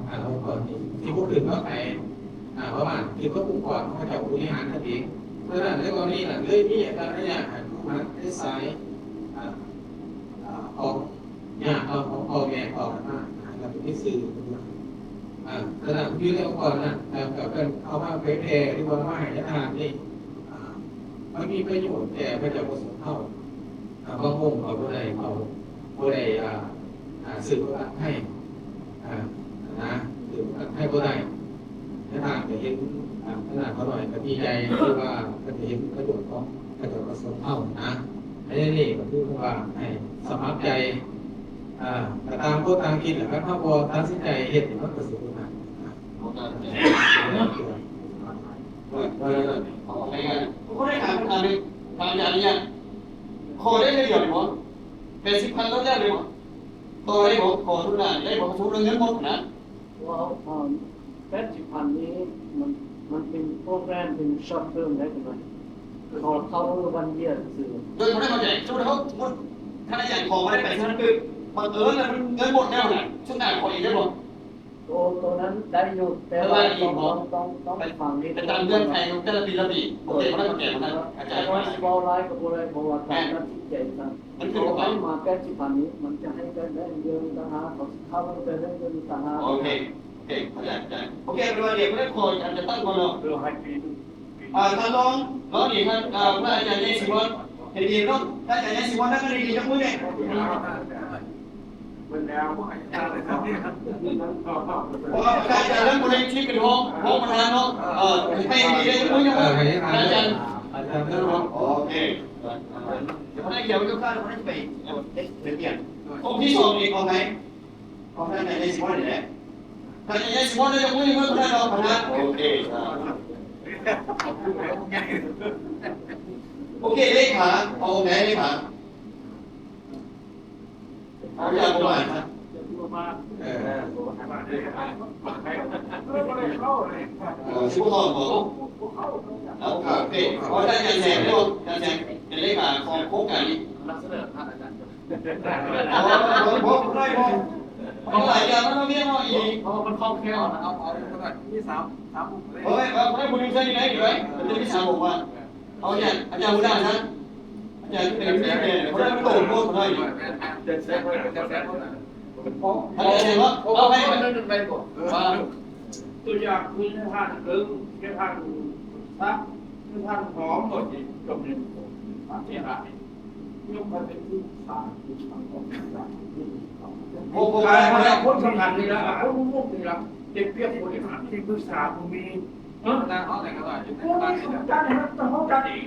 ອ່າ ອົງກອນນີ້ ທີ່ບໍ່ຂຶ້ນມາໄປ ອ່າ ປະມານ ຄືກັບອົງກອນຂອງເຂົາເຈົ້າບໍລິຫານກັນເອງ. ເພາະສະນັ້ນ ໃນກໍລະນີນັ້ນ ເລີຍມີອາຈານໃນຍາມ ໃຫ້ລູກຫຼານໃນສາຍ ອ່າ ອ່າ ຂອງຍາດເຮົາ ຂອງພໍ່ແມ່ຕໍ່ກັນມາ ອ່າ ແລ້ວກໍມີຊື່ ອ່າ ສະນັ້ນ ຢູ່ໃນອົງກອນນັ້ນ ແລ້ວກໍເພິ່ນເອົາມາເຜີຍແຜ່ ຫຼືວ່າມາໃຫ້ທານນີ້ ອ່າ ມັນມີປະໂຫຍດແກ່ພະເຈົ້າພະສົງເຮົາ. ອ່າ ບາງອົງກໍບໍ່ໄດ້ເຂົ້າ ບໍ່ໄດ້ ອ່າ ອ່າ ສືບປະຫວັດໃຫ້ ອ່າ ນະ ສືບປະຫວັດໃຫ້ບໍ່ໄດ້. ແຕ່ທ່ານກໍເຫັນ ອ່າ ຂະໜາດເຮົາໜ້ອຍກໍດີໃຈ ທີ່ວ່າເພິ່ນເຫັນປະໂຫຍດຂອງພະເຈົ້າພະສົງເຮົານະ. ໃນນີ້ກໍຄືວ່າໃຫ້ສະໝັກໃຈ ອ່າ ກໍຕ່າງຄົນຕ່າງຄິດແຫຼະ ຄັນເຮົາບໍ່ຕັດສິນໃຈເຮັດ ມັນກໍຊິບໍ່ທັນນະ. ບໍ່ໄດ້ຖາມຄຳຖາມນີ້ ຖາມອາຈານນີ້ ຂໍໄດ້ເທື່ອດຽວນີ້ບໍ່? ແປດສິບພັນລົດແລ້ວນີ້ບໍ່? ຕໍ່ໄດ້ບໍ່? ຂໍທຸນາໄດ້ບໍ່? ສົມມຸດວ່າເງິນໝົດນະ ວ່າ ເອີ່ມ ແປດສິບພັນນີ້ ມັນ ມັນເປັນໂປຣແກຣມ ເປັນ short term ໄດ້ປະມານ ຂໍເທົ່າ one year ຊື່. ໂດຍບໍ່ໄດ້ເຂົ້າໃຈ ສົມມຸດເຮົາ ສົມມຸດທ່ານອາຈານຂໍບໍ່ໄດ້ ແປດສິບພັນ ຄືບັງເອີນແລ້ວມັນເງິນໝົດແລ້ວນະ ຊຸດໜ້າຂໍອີກໄດ້ບໍ່? ໂຕ ໂຕນັ້ນໄດ້ຢູ່ ແຕ່ວ່າ ແຕ່ວ່າ ຕ້ອງ ຕ້ອງ ຕ້ອງ ຕ້ອງ ໄປ ຟັງ ໄປຕາມເງື່ອນໄຂຂອງແຕ່ລະປີລະປີ. ໂອເຄ ບໍ່ໄດ້ເຂົ້າໃຈ ບໍ່ໄດ້ເຂົ້າໃຈ ແມ່ນ ບໍ່ຊິເວົ້າຫຼາຍກໍບໍ່ໄດ້ ເພາະວ່າ ແມ່ນ ການຕັດສິນໃຈຊັ້ນ ມັນຂຶ້ນກັບເຂົາ ເຂົາໃຫ້ມາແປດສິບພັນນີ້ ມັນຈະໃຫ້ໄດ້ເລື່ອງຕ່າງຫາກ ເຂົາຊິເຂົ້າໄປເລື່ອງຕ່າງຫາກ. ໂອເຄ ໂອເຄ ເຂົ້າໃຈ ເຂົ້າໃຈ ໂອເຄ ເປັນວ່າດຽວເພິ່ນຂໍອາຈານຈັດຕັ້ງກ່ອນເນາະ ເອີ ໃຫ້ປີໜຶ່ງ ອ່າ ທ່ານລອງ ລອງນີ້ ທ່ານ ອ່າ ພະອາຈານໃຫຍ່ສີວອນ ເຫັນດີເນາະ ພະອາຈານໃຫຍ່ສີວອນ ນັກຄະດີ ຍົກມືແດ່. ເພິ່ນແລ້ວ ເພາະວ່າພະອາຈານເລີ່ມບໍ່ໄດ້ທີ່ເປັນຮອງ ຮອງປະທານເນາະ ເອີ ໃຫ້ດີເດ້ ຍົກມື ຍົກມື ເອີ ໃຫ້ອາຈານ ອາຈານເລີ່ມເນາະ ໂອເຄ ດຽວພະນັກງານຍົກຂ້າ ພະນັກງານໄປ ເຮັດ ເຮັດວຽກ ອົງທີສອງນີ້ຂອງໃຜ? ຂອງທ່ານໃຫຍ່ສີວອນນີ້ແຫຼະ ທ່ານໃຫຍ່ສີວອນ ຍົກມື ຍົກມື ທ່ານຮອງປະທານ ໂອເຄ ໂອເຄ ເລຂາ ເອົາອົງໃດເລຂາ? ເອົາຢ່າງປະມານ ເອີ ເອີ ຊິບໍ່ເຂົ້າບໍ່? ເອົາ ໂອເຄ ເອົາ ທ່ານ ອາຈານແສງເດ້ ອາຈານແສງເປັນເລຂາຂອງໂຄງການນີ້ ນຳສະເໜີທ່ານອາຈານ ບໍ່ ບໍ່ ບໍ່ໄດ້ບໍ່ ມັນຫຼາຍຢ່າງ ມັນມີເນາະ ອີ່ຫຼີ ເພາະວ່າມັນຄ່ອງແຄ້ວນະ ເອົາ ເອົາ ມີສາມ ສາມອົງເລີຍ ເອີ ເອົາ ຜູ້ໃດຜູ້ໜຶ່ງໃສ່ຢູ່ໃນນີ້ໄວ້ ມັນຈະມີສາມອົງວ່າ ເອົາ ອາຈານ ອາຈານຫົວໜ້າຊະ ອາຈານເປັນຜູ້ແທນ ເພາະວ່າມັນໂຕໂພດໜ້ອຍ ອາຈານແຊງ ອາຈານແຊງ ເອົາ ເອົາ ເອົາ ເອົາ ເອົາ ເອົາ ຕົວຢ່າງຄືໃນທາງເບິ່ງ ໃນທາງສັກ ໃນທາງຫອມໝົດນີ້ ຈົມຢູ່ ປະເທດລາວນີ້ ຍົກໃຫ້ເປັນທີ່ປຶກສາ ໂອ້ ບໍ່ໄດ້ ບໍ່ໄດ້ ຄົນສຳຄັນນີ້ລະ ຄົນຮູ້ນີ້ລະ ເຕັມປຽບຄົນນີ້ລະ ທີ່ປຶກສາບໍ່ມີ ເອີ ນາງເຮົາແຫຼະກໍວ່າຢູ່ໃນບ້ານນີ້ແຫຼະ ຈັດໃຫ້ເຮົາ ເຮົາຈັດເອງ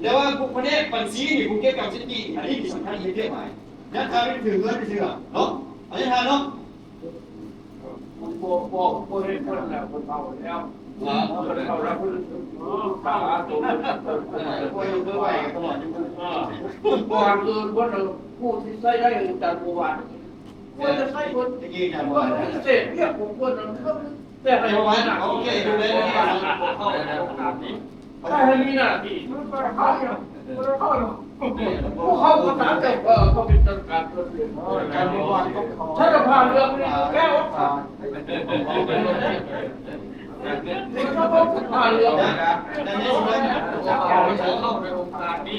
ແຕ່ວ່າຜູ້ພະແນກບັນຊີນີ້ ຜູ້ກ່ຽວກັບສະຖິຕິນີ້ ອັນນີ້ສຳຄັນອີກເດ້ ໝາຍ ຍັງຖ້າໄປຖືເງິນຊື່ໆ ເນາະ ອັນນີ້ທ່ານເນາະ ບໍ່ ບໍ່ ບໍ່ເຮັດເພິ່ນແລ້ວ ເພິ່ນເຖົ້າແລ້ວ ເອີ ເພິ່ນເຖົ້າແລ້ວ ເພິ່ນ ເອີ ເພິ່ນ ເພິ່ນ ເພິ່ນ ເພິ່ນ ເພິ່ນ ເພິ່ນ ເພິ່ນ ເພິ່ນ ເພິ່ນ ເພິ່ນ ເພິ່ນ ຜູ້ທີ່ໃຊ້ໄດ້ ອາຈານບໍ່ວ່າ ຄວນຈະໃຊ້ເພິ່ນ ແຕ່ໃຫ້ມີໜ້າທີ່ ພວກເຂົາກໍຕາມເຈົ້າ ເອີ ເຂົາເປັນຈັດການເພິ່ນ ສາລະພາເລື່ອງແກ້ອອກ ສາລະພາເລື່ອງ ເຂົາໃນອົງການນີ້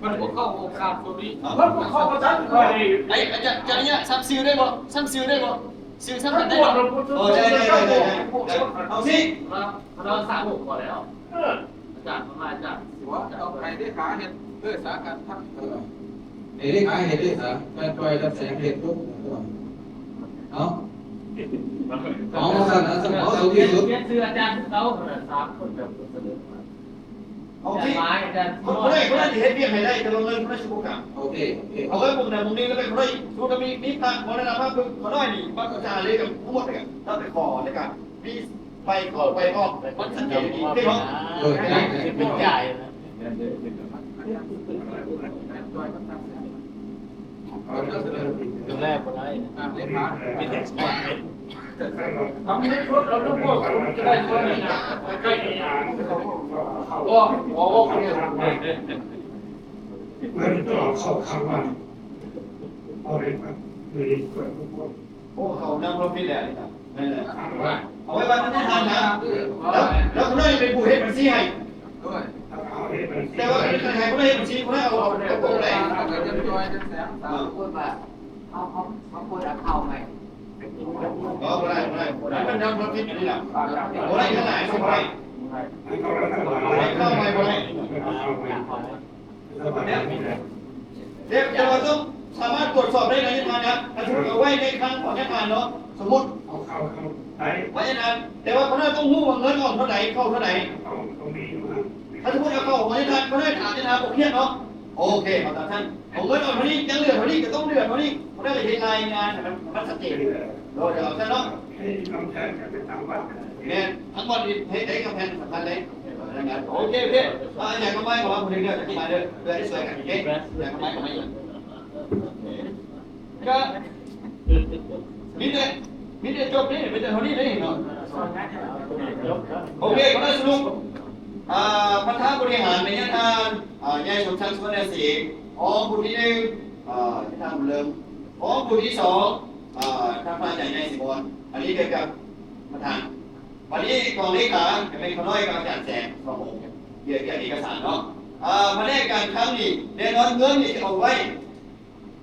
ມັນບໍ່ເຂົ້າອົງການຕົວນີ້ ມັນບໍ່ເຂົ້າກັນ ໄອ້ ອາຈານ ອາຈານ ຈຳຊື່ໄດ້ບໍ່? ຈຳຊື່ໄດ້ບໍ່? ຊື່ຈຳກັນໄດ້ບໍ່? ເອີ ໄດ້ ໄດ້ ໄດ້ ເອົາຊິ ເຮົາສາມຫົກພໍແລ້ວ ເອີ ອາຈານ ອາຈານ ວ່າຕ້ອງໃຫ້ເລຂາເຮັດເດີ ສາການທັກ ເອີ ໃຫ້ເລຂາເຮັດເດີ ສາການປ່ອຍຮັບແສງເຮັດທຸກ ເອົາ ເອົາຊັ້ນນະ ເອົາສູງທີ່ສຸດ ປ່ຽນຊື່ອາຈານຄືເກົ່າ ສາມຄົນແບບສະເໜີ ເອົາທີ່ ອາຈານ ຄົນໃດ ຄົນໃດທີ່ເຮັດວຽກໃຫ້ໄດ້ ແຕ່ວ່າເງິນຄົນນັ້ນຊິບໍ່ການ ໂອເຄ ໂອເຄ ເອົາໄວ້ໝ່ອງໃດໝ່ອງໜຶ່ງ ແລ້ວໄປ ຄົນໃດ ສົມມຸດວ່າມີ ມີພະມໍລະນາພາບ ເພິ່ນ ຂ້ານ້ອຍນີ້ ບັກອາຈານເລີຍກັບທັງໝົດນີ້ ເຮົາໄປຂໍໃນການມີ ໄປຂໍໄປອອກ ມັນຊັດເຈນດີເດ້ເນາະ ໂດຍ ເປັນຈ່າຍນະ ດູແລບໍ່ໄດ້ ມີແຕ່ສະເໜີ ທຳໃຫ້ຄົນເອົານ້ຳພວກຈະໄດ້ຊ່ວຍນີ້ນະ ໃກ້ໆ ນີ້ນະ ບໍ່ ບໍ່ ບໍ່ ມັນຕ້ອງເຂົ້າຂ້າງວັນ ບໍ່ໄດ້ ບໍ່ໄດ້ຊ່ວຍທຸກຄົນ ໂອ້ ເຂົ້ານຳໂປຣຟິດແລ້ວນີ້ນະ ແມ່ນແຫຼະ ເອົາໄວ້ບັດນີ້ທ່ານນະ ແລ້ວ ແລ້ວຜູ້ໃດເປັນຜູ້ເຮັດບັນຊີໃຫ້ ໂດຍ ແຕ່ວ່າໃຫ້ຜູ້ໃດເຮັດບັນຊີ ຜູ້ໃດເອົາ ເອົາ ເອົາຕົງໃດ ເອົາເງິນຈ່ອຍຈັກແສນສາມ ເອີ ເພິ່ນວ່າ ເຮົາ ເຮົາ ເຮົາເປີດອາເຄົາໃໝ່ ບໍ່ ບໍ່ໄດ້ ບໍ່ໄດ້ ບໍ່ໄດ້ ມັນນຳໂປຣຟິດອັນນີ້ນະ ບໍ່ໄດ້ ເງິນຫຼາຍ ບໍ່ໄດ້ ເອົາເຂົ້າໃໝ່ ບໍ່ໄດ້ ເອີ ແຕ່ ແຕ່ວ່າຕ້ອງສາມາດກວດສອບໄດ້ໃນທານນະ ຖ້າສົມມຸດເອົາໄວ້ໃນຄັງຂອງທານເນາະ ສົມມຸດ ເອົາເຂົ້າໄດ້ ເພາະສະນັ້ນ ແຕ່ວ່າເຂົາຕ້ອງຮູ້ວ່າເງິນອອກເທົ່າໃດ ເຂົ້າເທົ່າໃດ ຕ້ອງ ຕ້ອງມີຢູ່ ຖ້າສົມມຸດເອົາເຂົ້າຂອງທານ ເຂົາໄດ້ຖາມທານບໍ່ຄຽດເນາະ ໂອເຄ ເອົາຕາມນັ້ນ ເອົາເງິນອອກເທົ່ານີ້ ຍັງເຫຼືອເທົ່ານີ້ ກໍຕ້ອງເຫຼືອເທົ່ານີ້ ເຂົາໄດ້ເຮັດລາຍງານໃຫ້ມັນ ມັນຊັດເຈນ ໂດຍ ເອົາຊັ້ນເນາະ ໃຫ້ກຳແພງກັນໄປຕາມວັດ ແມ່ນ ທັງໝົດນີ້ເຮັດໄດ້ກຳແພງສຳຄັນເດ້ ໂອເຄ ໂອເຄ ອາ ອາຈານຄຳໄມເຂົ້າມາຜູ້ໜຶ່ງເດີ ອາຈານຄຳໄມເດີ ເພື່ອໄດ້ຊ່ວຍກັນເດ້ ອາຈານຄຳໄມເຂົ້າມາອີກ ກໍມີແຕ່ ມີແຕ່ຈົບເດ້ ມີແຕ່ເທົ່ານີ້ເດ້ເນາະ ໂອເຄ ຄະນະສະຫຼຸບ ອາ ປະທານບໍລິຫານແມ່ນຍາທ່ານ ອາ ໃຫຍ່ສົມສັກ ສຸວັນນະສີ ຮອງຜູ້ທີໜຶ່ງ ອາ ຍາທ່ານບຸນເລີງ ຮອງຜູ້ທີສອງ ອາ ທ່ານພະອາຈານໃຫຍ່ສີບອນ ອັນນີ້ກ່ຽວກັບປະທານ ບັດນີ້ກອງເລຂາຈະເປັນຂ້ານ້ອຍກັບອາຈານແສງ ສອງອົງ ກຽວກັບເອກະສານເນາະ ອາ ພະແນກການຄັງນີ້ ແນ່ນອນເງິນນີ້ຈະເອົາໄວ້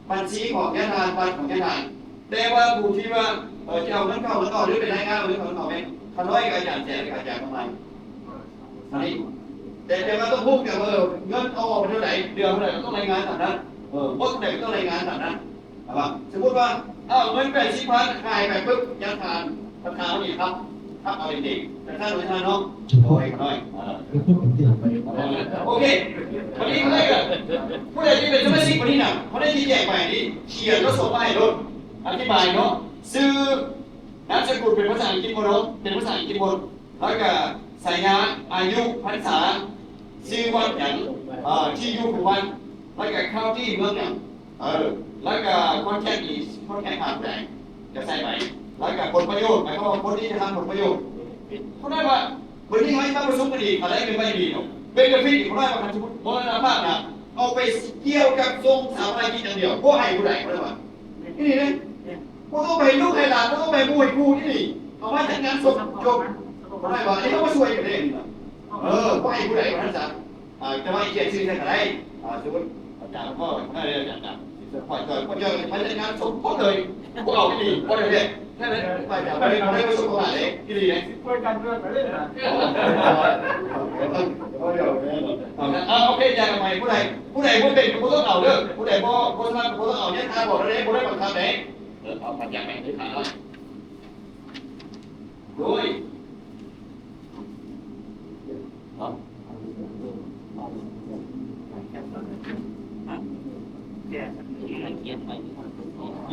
ບັນຊີຂອງຍາທ່ານ ບັດຂອງຍາທ່ານ ແຕ່ວ່າຜູ້ທີ່ວ່າ ເອີ ຈະເອົາເງິນເຂົ້າເງິນອອກ ຫຼືເປັນລາຍງານເອົາເງິນເຂົ້າເງິນອອກແມ່ນຂ້ານ້ອຍກັບອາຈານແສງ ແລະ ອາຈານຄຳໄມ ອັນນີ້ ແຕ່ ແຕ່ວ່າຕ້ອງຮູ້ກັນວ່າ ເອີ ເງິນເອົາອອກໄປເທົ່າໃດ ເດືອນເທົ່າໃດ ກໍຕ້ອງລາຍງານຕາມນັ້ນ ເອີ ໝົດເທົ່າໃດກໍຕ້ອງລາຍງານຕາມນັ້ນ ເຫັນບໍ່? ສົມມຸດວ່າ ເອົາເງິນແປດສິບພັນຂາຍໄປປຶບ ຍັງຖາມປະທານນີ້ຄັບ ຄັບເອົາເອງ ແຕ່ທ່ານ ທ່ານເນາະ ໂດຍ ໂດຍ ເອີ ໂອເຄ ບັດນີ້ເຂົາໄດ້ກໍ ຜູ້ໃດທີ່ເປັນສະມາຊິກບັດນີ້ນະ ເຂົາໄດ້ທີ່ແຈ້ງໄປນີ້ ຂຽນແລ້ວສົ່ງມາໃຫ້ໂລດ ອະທິບາຍເນາະ ຊື່ ນາມສະກຸນເປັນພາສາອັງກິດໝົດເນາະ ເປັນພາສາອັງກິດໝົດ ແລ້ວກະສາຍາ ອາຍຸ ພັນສາ ຊື່ວັດຫຍັງ ເອີ ທີ່ຢູ່ຂອງວັດ ແລ້ວກະເຂົ້າທີ່ເມືອງຫຍັງ ເອີ ແລ້ວກະຄອນແທກນີ້ ຄອນແທກຫາຜູ້ໃດ ກະໃສ່ໄປ ແລ້ວກະຜົນປະໂຫຍດ ໝາຍຄວາມວ່າຄົນທີ່ຈະຮັບຜົນປະໂຫຍດ ເຂົາໄດ້ວ່າ ມື້ນີ້ເຮົາເຮັດການປະຊຸມກັນອີກ ອັນໃດເປັນໄປດີເນາະ ເບນເຟດນີ້ ເຂົາໄດ້ວ່າຄັນສົມມຸດມໍລະນະພາບນະ ເອົາໄປກ່ຽວກັບສົ່ງສາປະນະກິດຢ່າງດຽວ ບໍ່ໃຫ້ຜູ້ໃດ ເຂົາໄດ້ວ່າ ອີ່ຫຼີເດ້ ບໍ່ຕ້ອງໄປໃຫ້ລູກໃຫ້ຫຼານ ບໍ່ຕ້ອງໄປໃຫ້ໝູ່ໃຫ້ຄູ່ ອີ່ຫຼີ ເອົາມາຈັດງານສົບຈົບ ເຂົາໄດ້ວ່າ ອັນນີ້ເຮົາມາຊ່ວຍກັນເດ້ ເອີ ບໍ່ໃຫ້ຜູ້ໃດ ວ່າຊັ້ນຊະ ອາ ຈະມາຂຽນຊື່ໃສ່ກໍໄດ້ ອາ ສົມມຸດອາຈານກໍໄດ້ ອາຈານ ຂ້ອຍ ຂ້ອຍ ຂ້ອຍ ຂ້ອຍຈັດງານສົມພົບເລີຍ ບໍ່ເອົາອີ່ຫຼີ ບໍ່ໄດ້ເດ້ ນັ້ນແຫຼະ ຂ້ອຍຈະບໍ່ໄດ້ ບໍ່ໄດ້ປະສົບປະສົບການເດ້ ອີ່ຫຼີເດ້ ຊ່ວຍກັນເລື່ອນໄປເລີຍນະ ເອົາ ໂອເຄ ຈາກໄປ ຜູ້ໃດ ຜູ້ໃດບໍ່ເປັນກໍບໍ່ຕ້ອງເອົາເດີ ຜູ້ໃດບໍ່ ບໍ່ຖະໜັດກໍບໍ່ຕ້ອງເອົາ ຍັງຖ້າບອກໄດ້ ບໍ່ໄດ້ບັງຄັບເດ້ ເອີ ເອົາ ຂະຫຍັບໄປເລີຍ ໂດຍ ເນາະ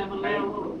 ໃຫ້ມັນແລ້ວໂລດ.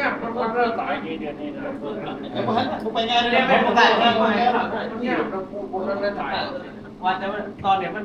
ຍາກ ມັນບໍ່ທັນໄດ້ຕາຍເດ ດຽວນີ້ນະ. ເອີ ບໍ່ທັນ ບໍ່ໄປງານເລີຍ ບໍ່ໄດ້ ບໍ່ໄດ້ ມັນຍາກນະ ບໍ່ທັນໄດ້ຕາຍ. ວ່າແຕ່ວ່າຕອນນີ້ມັນ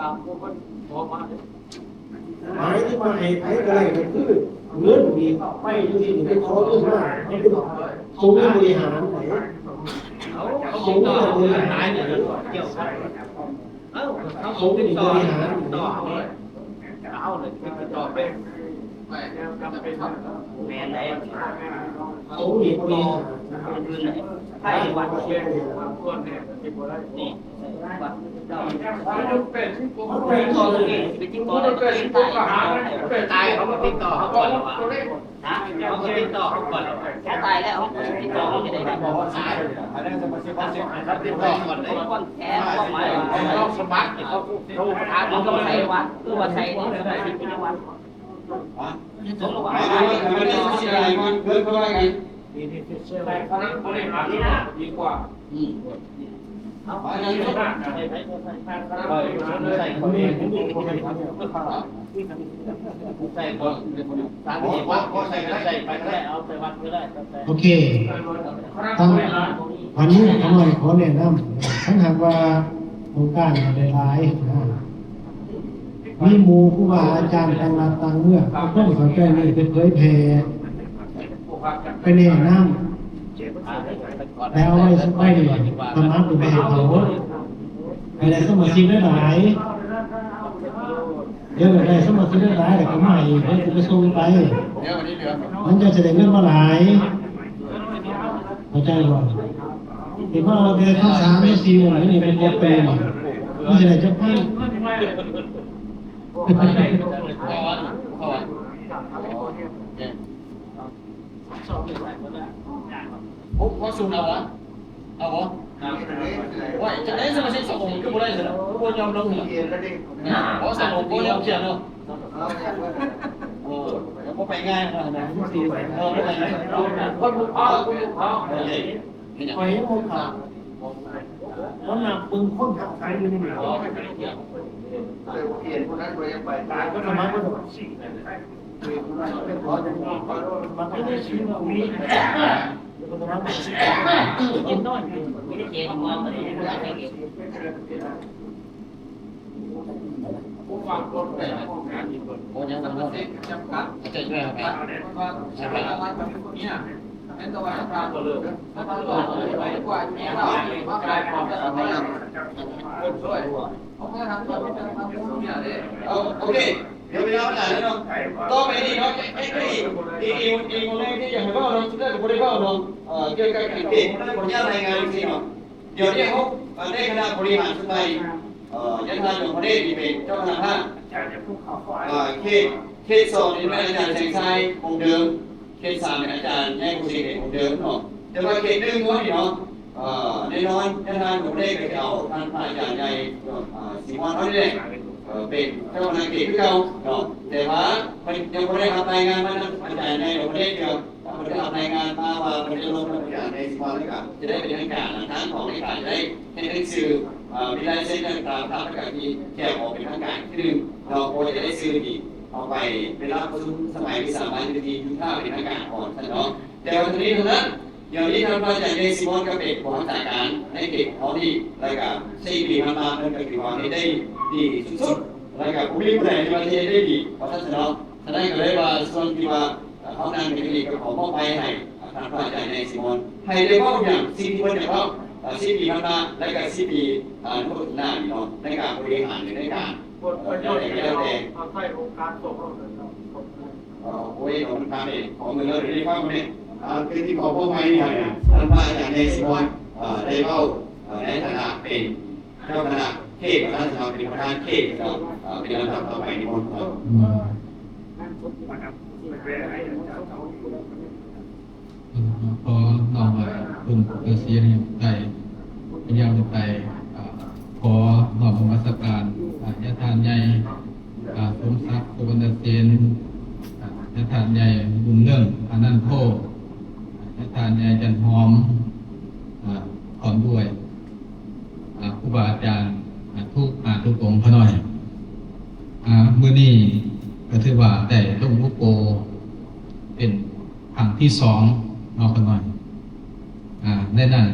ຕາມຜູ້ເພິ່ນຂໍມາເດ້. ໝາຍເຖິງວ່າໃຫ້ໃຜກໍໄດ້ ກໍຄືເງິນນີ້ໄປຢູ່ທີ່ນີ້ ໄປຂໍເງິນມາ ມັນເປັນສົງຍັງບໍ່ໄດ້ຫານໃດ ສົງຍັງບໍ່ໄດ້ຫານໃດ ສົງນີ້ບໍ່ໄດ້ຫານໃດ ເອົາເລີຍ ຕິດຕໍ່ໄປ ແມ່ນໃດ ສົງນີ້ບໍ່ໄດ້ຫານໃດ ໃຫ້ວັດ ນີ້ ຕາຍ ເຂົາກໍຕິດຕໍ່ເຮົາກ່ອນແລ້ວວ່າ ຮະ ເຂົາກໍຕິດຕໍ່ເຮົາກ່ອນແລ້ວວ່າ ຖ້າຕາຍແລ້ວເຮົາກໍຕິດຕໍ່ເຮົາໄດ້ ຕິດຕໍ່ກ່ອນເລີຍ ກ່ອນແທ້ ຄວາມໝາຍ ເຮົາສະໝັກ ເຮົາໂທໄປຖາມ ເຮົາກໍໃສ່ວັດ ຄືວ່າໃສ່ນີ້ ສະມາຊິກຢູ່ໃນວັດ ໂອເຄ ທາງ ອັນນີ້ຂ້ານ້ອຍຂໍແນະນຳ ຄັນຫາກວ່າຕ້ອງການໃຫ້ຫຼາຍໆ ມີໝູ່ຄູບາອາຈານຕ່າງລັດຕ່າງເມືອງ ເອົາຄວາມເຂົ້າໃຈນີ້ໄປເຜີຍແຜ່ ໄປແນະນຳ ແລ້ວເອົາໄວ້ສະໄປນີ້ ສະໝັກໄປໃຫ້ເຂົາ ໃຫ້ໄດ້ສະມາຊິກຫຼາຍໆ ເອີ ໄດ້ສະມາຊິກຫຼາຍໆ ແລ້ວກໍມາອີກ ແລ້ວກໍໄປສົ່ງໄປ ມັນຈະຊິໄດ້ເງິນມາຫຼາຍ ເຂົ້າໃຈບໍ່? ທີ່ມາເອົາແຕ່ສາມສີ່ມື້ນີ້ ມັນບໍ່ເປັນ ມັນຊິໄດ້ຈັກພັນ ໂອ້ ພໍສູນເອົາຫວາ? ເອົາບໍ່? ໂອ້ຍ ຈັ່ງໃດສະມາຊິກສະໂອງຄືບໍ່ໄດ້ຊັ້ນນະ? ຄືບໍ່ຍອມລົງນະ? ບໍ່ສະໂອງບໍ່ຍອມຂຽນເນາະ? ໂອ້ ບໍ່ໄປງ່າຍນະ ເອີ ບໍ່ໄປງ່າຍ ຄົນບໍ່ພາ ຄົນບໍ່ພາ ໂອເຄ. ເປັນຫຍັງ? ຂ້ອຍຍັງບໍ່ຂາດ ແລ້ວນັບເບິ່ງຄົນຂາຍຢູ່ນີ້ ແຕ່ວ່າຂຽນຜູ້ນັ້ນບໍ່ຢາກໄປ ຕາຍກໍສະໝັກບໍ່ໄດ້ ມັນກໍໄດ້ຊິບໍ່ມີ ແລ້ວກໍສະໝັກບໍ່ໄດ້ ກິນນ້ອຍ ມີແຕ່ເຈນບໍ່ໄດ້ ໂອ້ ຍັງບໍ່ຮອດ ເຈົ້າຢູ່ໃນຫ້ອງໄປ ໃສ່ໄປ ເອົາ ໂອເຄ ດຽວເວລາມັນຫຼາຍແລ້ວເນາະ ຕໍ່ໄປນີ້ເນາະ ເອກ ອີກ ອີກ ອີກ ອີກຄົນໜຶ່ງທີ່ຢາກໃຫ້ເວົ້າເນາະ ສຸດທ້າຍກໍບໍ່ໄດ້ເວົ້າເນາະ ເອີ ກ່ຽວກັບເຂດ ຂໍອະນຸຍາດລາຍງານຈັ່ງຊີ້ເນາະ ດຽວນີ້ເຮົາ ເອີ ໃນຄະນະບໍລິຫານຊຸດໃໝ່ ເອີ ຍາທ່ານຫຼວງພະເດດນີ້ເປັນເຈົ້າຄະນະພາກ ເອີ ເຂດ ເຂດສອງນີ້ແມ່ນອາຈານແສງຊາຍອົງເດີມ ເຂດສາມແມ່ນອາຈານໃຫຍ່ຄຳສິງເອງອົງເດີມເນາະ ແຕ່ວ່າເຂດໜຶ່ງເຮົານີ້ເນາະ ເອີ ແນ່ນອນ ທ່ານ ທ່ານ ໂອເລ ກໍຈະເອົາທ່ານພະອາຈານໃຫຍ່ ເອີ ສີມ່ວນເຮົານີ້ແຫຼະ ເອີ ເປັນເຈົ້າຄະນະເຂດຄືເກົ່າເນາະ. ແຕ່ວ່າເພິ່ນຍັງບໍ່ໄດ້ຮັບລາຍງານມານຳອາຈານໃຫຍ່ໂອເລເທື່ອ. ຖ້າເພິ່ນໄດ້ຮັບລາຍງານມາວ່າເພິ່ນໄດ້ລົມກັບອາຈານໃນສິບວັນ ແລ້ວກໍຈະໄດ້ເປັນທາງການ. ທາງຂອງເອກະຈະໄດ້ເຮັດໜັງສື ເອີ ມີລາຍເຊັນຕ່າງໆ ແລ້ວກໍທີ່ແຈ້ງອອກເປັນທາງການອີກທີໜຶ່ງເນາະ. ເພາະວ່າຈະໄດ້ຊື່ນີ້ເອົາໄປເວລາປະຊຸມສະໄໝວິສາມັນຢູ່ທີ່ຢູທາເປັນທາງການກ່ອນຊັ້ນເນາະ. ແຕ່ວ່າທັງນີ້ທັງນັ້ນ ດຽວນີ້ທ່ານພະອາຈານໃຫຍ່ສີມ່ວນກໍເປັນຜູ້ຮັກສາການໃນເຂດເຮົານີ້ ແລ້ວກໍສີ່ປີຜ່ານມາເພິ່ນກໍຖືວ່າເຮັດໄດ້ດີສຸດໆ ແລ້ວກໍບໍ່ມີຜູ້ໃດທີ່ວ່າຈະເຮັດໄດ້ດີກວ່າທ່ານຊະເນາະ. ສະນັ້ນກໍເລີຍວ່າສ່ວນທີ່ວ່າເຮົານັ່ງຢູ່ນີ້ກໍຂໍມອບໄມໃຫ້ທ່ານພະອາຈານໃຫຍ່ສີມ່ວນ ໃຫ້ໄດ້ເວົ້າຫຍັງສິ່ງທີ່ເພິ່ນຢາກເວົ້າ ເອີ ສີ່ປີຜ່ານມາ ແລະກໍສີ່ປີ ເອີ ໃນໜ້ານີ້ເນາະ ໃນການບໍລິຫານ ຫຼື ໃນການ ເອີ ແນວໃດກໍແລ້ວແຕ່. ເອີ ໂອ້ຍ ເນາະ ມັນຖາມເອງ ຂໍເງິນແລ້ວເດ ໄດ້ຟັງແມ່ນ ເອີ ຄືທີ່ຂໍມອບໄມໃຫ້ ເອີ ທ່ານພະອາຈານໃຫຍ່ສີມ່ວນ ເອີ ໄດ້ເວົ້າ ເອີ ໃນຖານະເປັນ ເຈົ້າຄະນະເຂດ ທ່ານສະເນາະ ເປັນປະທານເຂດເນາະ ເອີ ເປັນລຳດັບຕໍ່ໄປ ນິມົນ. ຂໍນ້ອມຖວາຍບຸນກະສິນໄປ ພະຍາອຸໄຕ ເອີ ຂໍນ້ອມນະມັດສະການ ຍາທ່ານໃຫຍ່ ສົມສັກ ສຸວັນນະເສນ ຍາທ່ານໃຫຍ່ ບຸນເລີງ ອານັນໂທ ຍາທ່ານໃຫຍ່ ຈັນຫອມ ພ້ອມດ້ວຍ ອ່າ ຄູບາອາຈານ ອ່າ ທຸກ ອ່າ ທຸກອົງຂະນ້ອຍ. ອ່າ ມື້ນີ້ກໍຖືວ່າໄດ້ລົງໂລໂກເປັນຄັ້ງທີສອງເນາະຂະນ້ອຍ. ອ່າ ໃນນັ້ນ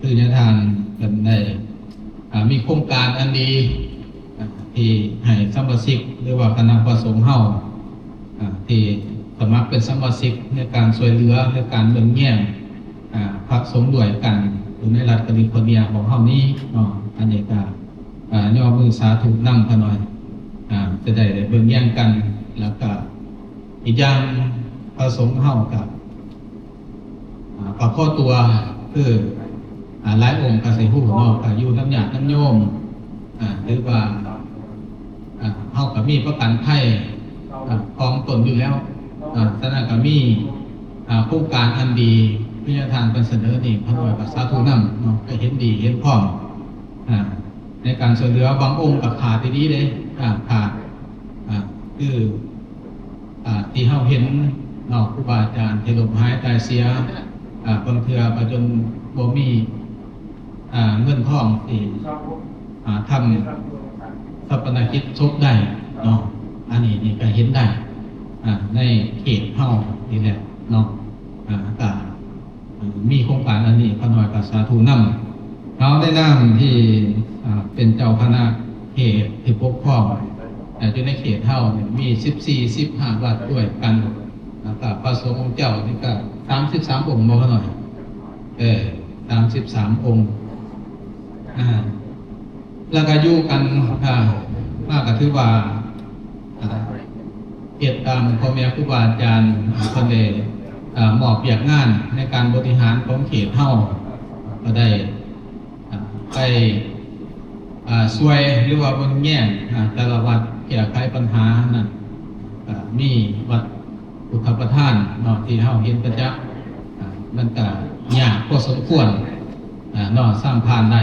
ຄືຍາທ່ານເພິ່ນໄດ້ ອ່າ ມີໂຄງການອັນດີ ອ່າ ທີ່ໃຫ້ສະມາຊິກ ຫຼືວ່າຄະນະພະສົງເຮົາ ອ່າ ທີ່ສະໝັກເປັນສະມາຊິກໃນການຊ່ວຍເຫຼືອ ໃນການເບິ່ງແຍງ ອ່າ ພະສົງດ້ວຍກັນຢູ່ໃນລັດກາລິຟໍເນຍຂອງເຮົານີ້ເນາະ. ອັນນີ້ກະ ອ່າ ຍໍມືສາທຸນຳຂະນ້ອຍ ອ່າ ຈະໄດ້ ໄດ້ເບິ່ງແຍງກັນ. ແລ້ວກະອີກຢ່າງພະສົງເຮົາກະ ອ່າ ກະພໍຕົວ ຄື ອ່າ ຫຼາຍອົງກະຊິຮູ້ເນາະ ກະຢູ່ນຳຍາດນຳໂຍມ ອ່າ ຫຼືວ່າ ອ່າ ເຮົາກະມີປະກັນໄພ ອ່າ ຂອງຕົນຢູ່ແລ້ວ. ອ່າ ສະນັ້ນກະມີ ອ່າ ໂຄງການອັນດີ ທີ່ຍາທ່ານເພິ່ນສະເໜີນີ້ ຂ້ານ້ອຍກະສາທຸນຳເນາະ ກະເຫັນດີເຫັນພ້ອມ ອ່າ ໃນການຊ່ວຍເຫຼືອ. ບາງອົງກະຂາດອີ່ຫຼີເດ້ ອ່າ ຂາດ ອ່າ ຄື ອ່າ ທີ່ເຮົາເຫັນເນາະ ຄູບາອາຈານທີ່ລົ້ມຫາຍຕາຍເສຍ ອ່າ ບາງເທື່ອກະຈົນບໍ່ມີ ອ່າ ເງິນທອງທີ່ ອ່າ ທຳຊາປະນະກິດສົບໄດ້ເນາະ. ອັນນີ້ນີ້ກະເຫັນໄດ້ ອ່າ ໃນເຂດເຮົານີ້ແຫຼະເນາະ ອ່າ ກະ ມີໂຄງການອັນນີ້ ຂ້ານ້ອຍກະສາທຸນຳ. ເຮົາໃນນາມທີ່ ອ່າ ເປັນເຈົ້າຄະນະເຂດທີ່ປົກຄອງ ອ່າ ຢູ່ໃນເຂດເຮົານີ້ມີສິບສີ່ ສິບຫ້າວັດດ້ວຍກັນ ແລ້ວກະພະສົງອົງເຈົ້ານີ້ກະສາມສິບສາມອົງບໍ່ ຂ້ານ້ອຍ? ເອີ ສາມສິບສາມອົງ ອ່າ ແລ້ວກະຢູ່ກັນ ອ່າ ມາກະຖືວ່າ ອ່າ ເຮັດຕາມພໍ່ແມ່ຄູບາອາຈານເພິ່ນໄດ້ ອ່າ ມອບວຽກງານໃນການບໍລິຫານຂອງເຂດເຮົາ ກະໄດ້ ອ່າ ໄປ ອ່າ ຊ່ວຍ ຫຼືວ່າເບິ່ງແຍງ ອ່າ ແຕ່ລະວັດ ແກ້ໄຂບັນຫານັ້ນ ກະມີວັດ ພຸດທະປະທານເນາະ ທີ່ເຮົາເຫັນປະຈັກ ອ່າ ມັນກະຍາກພໍສົມຄວນ ອ່າ ເນາະ ສ້າງຜ່ານໄດ້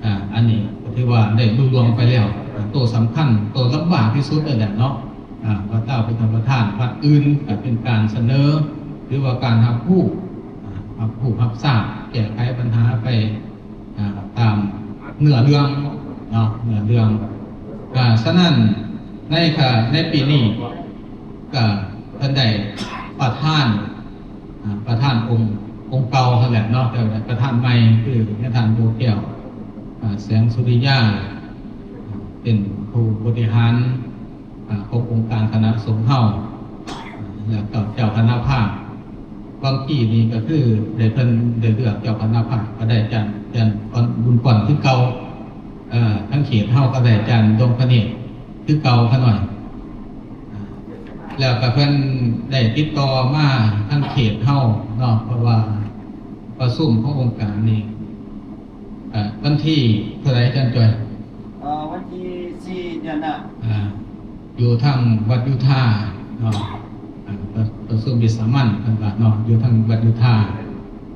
ອ່າ ອັນນີ້ກະຖືວ່າໄດ້ລຸລ່ວງໄປແລ້ວ. ອ່າ ໂຕສຳຄັນ ໂຕລຳບາກທີ່ສຸດນັ້ນແຫຼະເນາະ ອ່າ ວັດຕາພຸດທະປະທານ ວັດອື່ນກະເປັນການສະເໜີ ຫຼືວ່າການຮັບຮູ້ ອ່າ ຮັບຮູ້ຮັບຊາບ ແກ້ໄຂບັນຫາໄປ ອ່າ ຕາມເນື້ອເລື່ອງເນາະ ເນື້ອເລື່ອງ. ອ່າ ສະນັ້ນໃນ ໃນປີນີ້ກະເພິ່ນໄດ້ປະທານ ອ່າ ປະທານອົງ ອົງເກົ່າຫັ້ນແຫຼະເນາະ ແຕ່ວ່າປະທານໃໝ່ຄືຍາທ່ານໂບແກ້ວ ອ່າ ແສງສຸລິຍາ ເປັນຜູ້ບໍລິຫານ ອ່າ ຂອງອົງການຄະນະສົງເຮົາ ແລ້ວກໍເຈົ້າຄະນະພາກ ບາງປີນີ້ກໍຄືໄດ້ ເພິ່ນໄດ້ເລືອກເຈົ້າຄະນະພາກ ກໍໄດ້ອາຈານ ອາຈານບຸນກ່ອນຄືເກົ່າ ເອີ ທາງເຂດເຮົາກໍໄດ້ອາຈານດົງພະເນດຄືເກົ່າຂ້ານ້ອຍ ແລ້ວກໍເພິ່ນໄດ້ຕິດຕໍ່ມາທາງເຂດເຮົາເນາະ ເພາະວ່າປະຊຸມຂອງອົງການນີ້ ອ່າ ວັນທີເທົ່າໃດ ອາຈານຈ້ອຍ? ເອີ ວັນທີສີ່ເດືອນໜ້າ ອ່າ ຢູ່ທາງວັດຢູທາເນາະ ອ່າ ປະ ປະຊຸມວິສາມັນເພິ່ນວ່າເນາະ ຢູ່ທາງວັດຢູທາ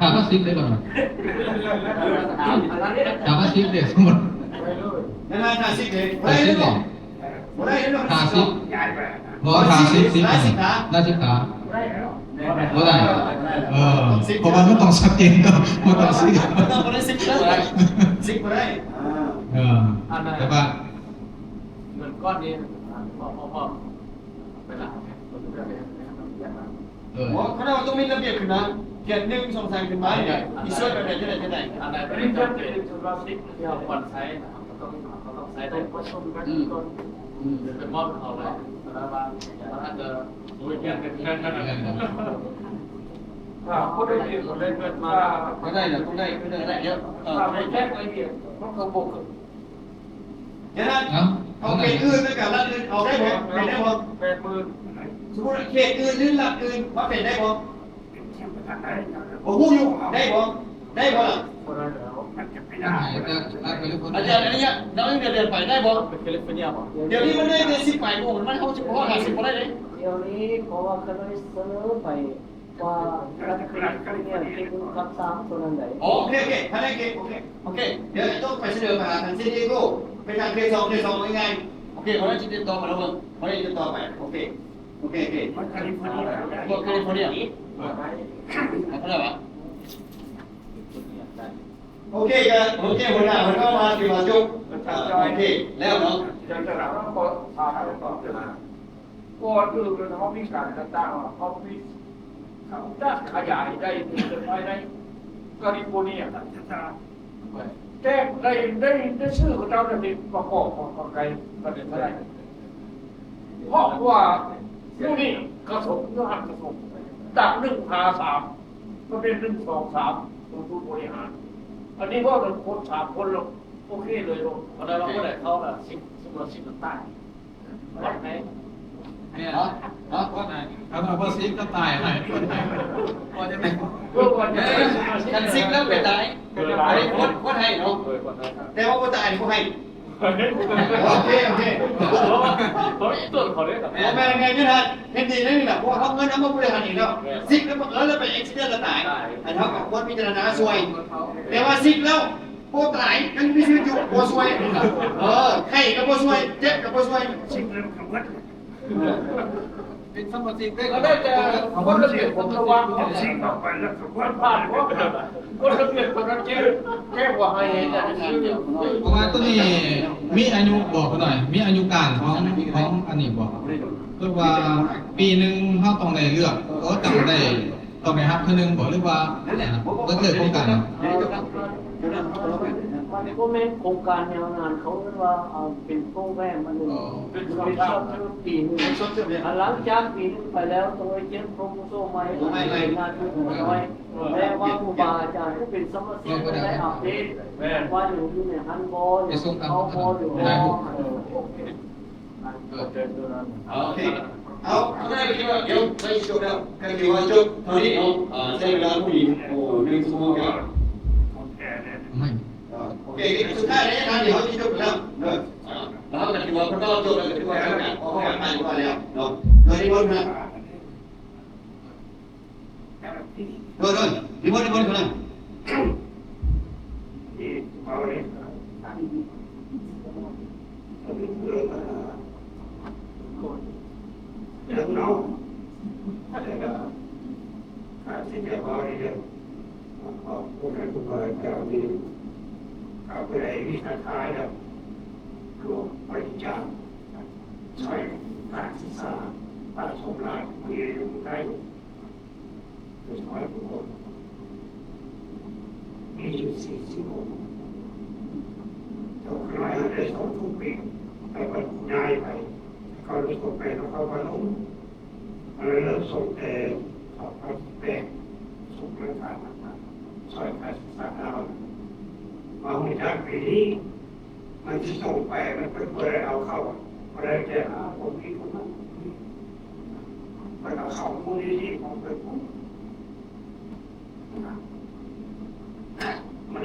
ຖ້າວ່າສິບເດ້ ກ່ອນວ່າ ຖ້າວ່າສິບເດ້ ສົມມຸດ ນັ້ນ ຖ້າສິບເດ້ ບໍ່ໄດ້ເດ້ ບໍ່ໄດ້ເດ້ ຖ້າສິບ ບໍ່ ຖ້າສິບ ສິບ ລາສິກຂາ ລາສິກຂາ ບໍ່ໄດ້ ເອີ ເພາະວ່າມັນຕ້ອງຊັດເຈນ ຕ້ອງ ບໍ່ຕ້ອງສິບ ມັນຕ້ອງບໍ່ໄດ້ສິບເດີ ສິບບໍ່ໄດ້ ເອີ ແຕ່ວ່າ ເງິນກ້ອນນີ້ ພໍ ພໍ ພໍ ເວລາ ເອີ ບໍ່ ຂະໜາດວ່າຕ້ອງມີລະບຽບຂຶ້ນນະ ກຽດ ໜຶ່ງ ສອງ ສາມ ຂຶ້ນມານີ້ ຊິຊ່ວຍແບບໃດ ຈັ່ງໃດ ຈັ່ງໃດ ອັນໃດບໍ່ໄດ້ຈຳເປັນ ສົມມຸດວ່າສິບ ທີ່ເຮົາຄວນໃຊ້ນະ ເຮົາກໍຕ້ອງ ເຮົາກໍຕ້ອງໃຊ້ໄດ້ ອືມ ອືມ ໄປມອບໃຫ້ເຂົາເລີຍ ແຕ່ວ່າມັນອາດຈະ ໂອ້ຍ ແມ່ນ ແມ່ນ ແມ່ນ ແມ່ນ ຖ້າບໍ່ໄດ້ລຽນ ບໍ່ໄດ້ເງິນມາ ບໍ່ໄດ້ລະ ຕ້ອງໄດ້ ຕ້ອງໄດ້ ເອີ ຖ້າບໍ່ແຈ້ງລະອຽດ ມັນກໍບໍ່ເກີດ ສະນັ້ນ ເອົາ ເອົາເຂດອື່ນແລ້ວກັນລັດອື່ນເອົາໄດ້ບໍ່? ເປັນໄດ້ບໍ່? ແປດໝື່ນ ສົມມຸດເຂດອື່ນຫຼືລັດອື່ນມາເປັນໄດ້ບໍ່? ບໍ່ຮູ້ຢູ່ ໄດ້ບໍ່? ໄດ້ບໍ່ລະ? ບໍ່ໄດ້ແລ້ວ ມັນຈະເປັນໄດ້ ອາຈານ ອາຈານອະລິຍະ ນ້ອງເດືອນໄປໄດ້ບໍ່? ເປັນແຄລິຟອນເນຍບໍ່? ດຽວນີ້ມັນໄດ້ແຕ່ສິບປາຍໝູ່ ມັນເຮົາຊິບໍ່ຮອດຫ້າສິບບໍ່ໄດ້ເດ້ ດຽວນີ້ເພາະວ່າຄັນໄດ້ສະເໜີໄປ ວ່າລັດຄະນະເນຍເຈັດກັບສາມຕົວນັ້ນໃດ ໂອເຄ ໂອເຄ ພາຍໃນເຂດ ໂອເຄ ໂອເຄ ດຽວຈະໄປສະເໜີໄປຫາທ່ານເຊດີໂກ ເປັນທາງເຂດສອງ ເຂດສອງ ງ່າຍໆ ໂອເຄ ເຮົາໄດ້ຕິດຕໍ່ໄປແລ້ວເບິ່ງ ເຮົາໄດ້ຕິດຕໍ່ໄປ ໂອເຄ ໂອເຄ ໂອເຄ ພວກແຄລິຟອນເນຍ ເອີ ເອົາໄປແລ້ວຫວາ ໂອເຄ ກໍ ໂອເຄ ຫົວໜ້າເພິ່ນເຂົ້າມາ ຖືວ່າຈົບ ໂອເຄ ແລ້ວເນາະ ກ່ອນອື່ນເຮົາມີການຈັດຕັ້ງອອບຟິດ ເຮົາຈະຂະຫຍາຍໄດ້ເປັນພາຍໃນກາລິຟໍເນຍ ແຈ້ງໄດ້ ໄດ້ຊື່ເຂົາເຈົ້ານັ້ນເປັນປະກອບຂອງປະເທດໄທ ເພາະວ່າຢູ່ນີ້ກະທົງ ຢູ່ຫັ້ນກະທົງ ຈາກໜຶ່ງຫາສາມ ມັນເປັນໜຶ່ງ ສອງ ສາມ ຂອງຜູ້ບໍລິຫານ ອັນນີ້ເວົ້າເຖິງຄົນສາມຄົນແລ້ວ ໂອເຄເລີຍໂລດ ອັນນັ້ນເຮົາບໍ່ໄດ້ເຂົ້າລະ ສິບ ສິບ ສິບ ຕາຍ ວັດໃດ ແມ່ນ ຮະ ວັດໃດ ຄັນວ່າບໍ່ສິບກໍຕາຍໃຫ້ ວັດໃດ ຄັນສິບແລ້ວໄປຕາຍ ອັນນີ້ຄົນ ຄົນໃຫ້ເນາະ ແຕ່ວ່າບໍ່ຕາຍບໍ່ໃຫ້ ໂອເຄ ໂອເຄ ເຂົາມີຕົ້ນເຂົາເດ້ ບໍ່ແມ່ນ ແມ່ນຢູ່ຫັ້ນ ເຫັນດີແນວນີ້ລະ ເພາະວ່າເຮົາເງິນເຮົາມາບໍລິຫານເອງແລ້ວ ສິບແລ້ວບັງເອີນແລ້ວໄປເອັກຊິເດນແລ້ວຕາຍ ອັນເຮົາກໍຄວນພິຈາລະນາຊ່ວຍ ແຕ່ວ່າສິບແລ້ວ ບໍ່ຕາຍ ຍັງມີຊີວິດຢູ່ ບໍ່ຊ່ວຍ ເອີ ໄຂ້ກໍບໍ່ຊ່ວຍ ເຈັບກໍບໍ່ຊ່ວຍ ສິບແລ້ວກໍໝົດ ເປັນສະມາຊິກໄດ້ ກໍໄດ້ແຕ່ກົດລະບຽບກົດລະວັງ ສິບອອກໄປແລ້ວກໍໝົດ ມັນຜ່ານບໍ່ ກົດລະບຽບຕົວນັ້ນແຈ້ງ ແຈ້ງວ່າໃຫ້ເຮັດອັນນີ້ ເພາະວ່າຕົວນີ້ມີອາຍຸບໍ່ ຜູ້ນ້ອຍ ມີອາຍຸການຂອງ ຂອງອັນນີ້ບໍ່ ຄືວ່າປີໜຶ່ງເຮົາຕ້ອງໄດ້ເລືອກ ເອີ ຕ້ອງໄດ້ ຕ້ອງໄດ້ຮັບເທື່ອໜຶ່ງບໍ່ ຫຼືວ່າ ເບິດເລີກໂຄງການ? ມັນບໍ່ແມ່ນໂຄງການຍາວນານ ເຂົາເອີ້ນວ່າ ເປັນໂປຣແກຣມອັນໜຶ່ງ ເປັນຊອບເທີມປີໜຶ່ງ ຫຼັງຈາກປີໜຶ່ງໄປແລ້ວ ຕ້ອງໄດ້ປ່ຽນໂຄຣໂມໂຊມໃໝ່ ງານຄືນ້ອຍ ແຕ່ວ່າຄູບາອາຈານຜູ້ເປັນສະມາຊິກໄດ້ອັບເດດ ວ່າຍັງຢູ່ໃນຫັ້ນບໍ່ ຍັງເຂົ້າບໍ່ ຫຼືບໍ່ ໂອເຄ ເອົາ ເອົາ ກໍໄດ້ຄິດວ່າ ດຽວໃກ້ຊິຈົບແລ້ວ ກໍຖືວ່າຈົບເທົ່ານີ້ເນາະ ເອີ ໃຊ້ເວລາຜູ້ຍິງ ໂອ້ ໜຶ່ງຊົ່ວໂມງແລ້ວ ເອີ ໂອເຄ ສຸດທ້າຍແລ້ວ ທ່ານ ດຽວເຮົາຊິຈົບແລ້ວເນາະ ເອີ ແລ້ວເຮົາກໍຖືວ່າເພິ່ນເວົ້າຈົບແລ້ວ ກໍຖືວ່າເຈົ້າການ ເພາະເຮົາການຜ່ານມາແລ້ວເນາະ ໂດຍທີ່ບໍ່ນະ ໂດຍ ໂດຍ ນິມົນ ນິມົນ ນິມົນ ບາລິຈາກຊ່ອຍການສຶກສາ ພະສົງຫຼາຍຜູ້ທີ່ຢູ່ໃນ ເປັນຮ້ອຍກວ່າຄົນ ມີຢູ່ສີ່ສິບອົງ ເຈົ້າຄະນະໄດ້ສອງທຸກປີ ແຕ່ວ່າຍ້າຍໄປ ເຂົາເລີຍສົ່ງໄປນະຄອນພະນົມ ເຮົາເລີ່ມສົ່ງແຕ່ສອງພັນແປດ ສົ່ງເລື່ອງການຊ່ອຍການສຶກສາລາວ ມາຮອດປີນີ້ ມັນຊິສົ່ງໄປ ມັນເພິ່ນບໍ່ໄດ້ເອົາເຂົ້າ ບໍ່ໄດ້ແກ່ຫາຄົນນີ້ຄົນນັ້ນ ເພິ່ນເອົາເຂົ້າມູນນິທິຂອງເພິ່ນພຸ້ນ ມັນ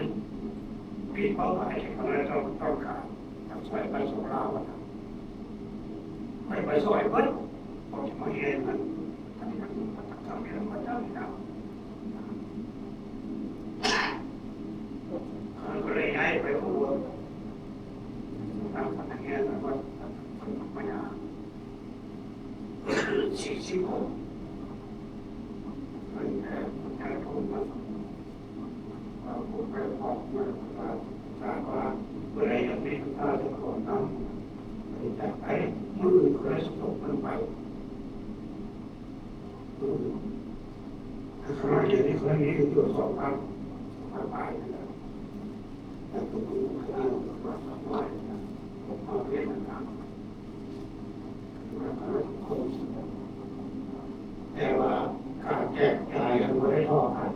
ຜິດເປົ້າໝາຍທີ່ເພິ່ນຕ້ອງ ຕ້ອງການ ຢາກຊ່ອຍໄປຊ່ອຍລາວ ໄປ ໄປຊ່ອຍເພິ່ນ ບໍ່ຈະມາເຮັດໃຫ້ມັນ ທຳໃຫ້ມັນ ທຳໃຫ້ມັນ ທຳໃຫ້ມັນ ທຳໃຫ້ມັນ ທຳໃຫ້ມັນ ສີ່ສິບຫົກ ມັນແຜ່ ມັນແຜ່ຜົນມາ ເອົາຜູ້ໄປອອກມາ ຖ້າວ່າຜູ້ໃດຢາກມີປະຊາຊົນນຳ ໄປຈັດໄປ ມື້ອື່ນເຂົາຊິສົ່ງມັນໄປ ອືມ ຖ້າຂະໜາດດຽວນີ້ເຂົາມີຢູ່ສອງພັນ ສອງພັນປາຍນີ້ແຫຼະ ແຕ່ຕົວນີ້ຂະໜາດສອງພັນປາຍນີ້ແຫຼະ ອອກມາເປັນອັນນັ້ນ ແຕ່ວ່າການແຈກຈ່າຍມັນບໍ່ໄດ້ທໍ່ກັນ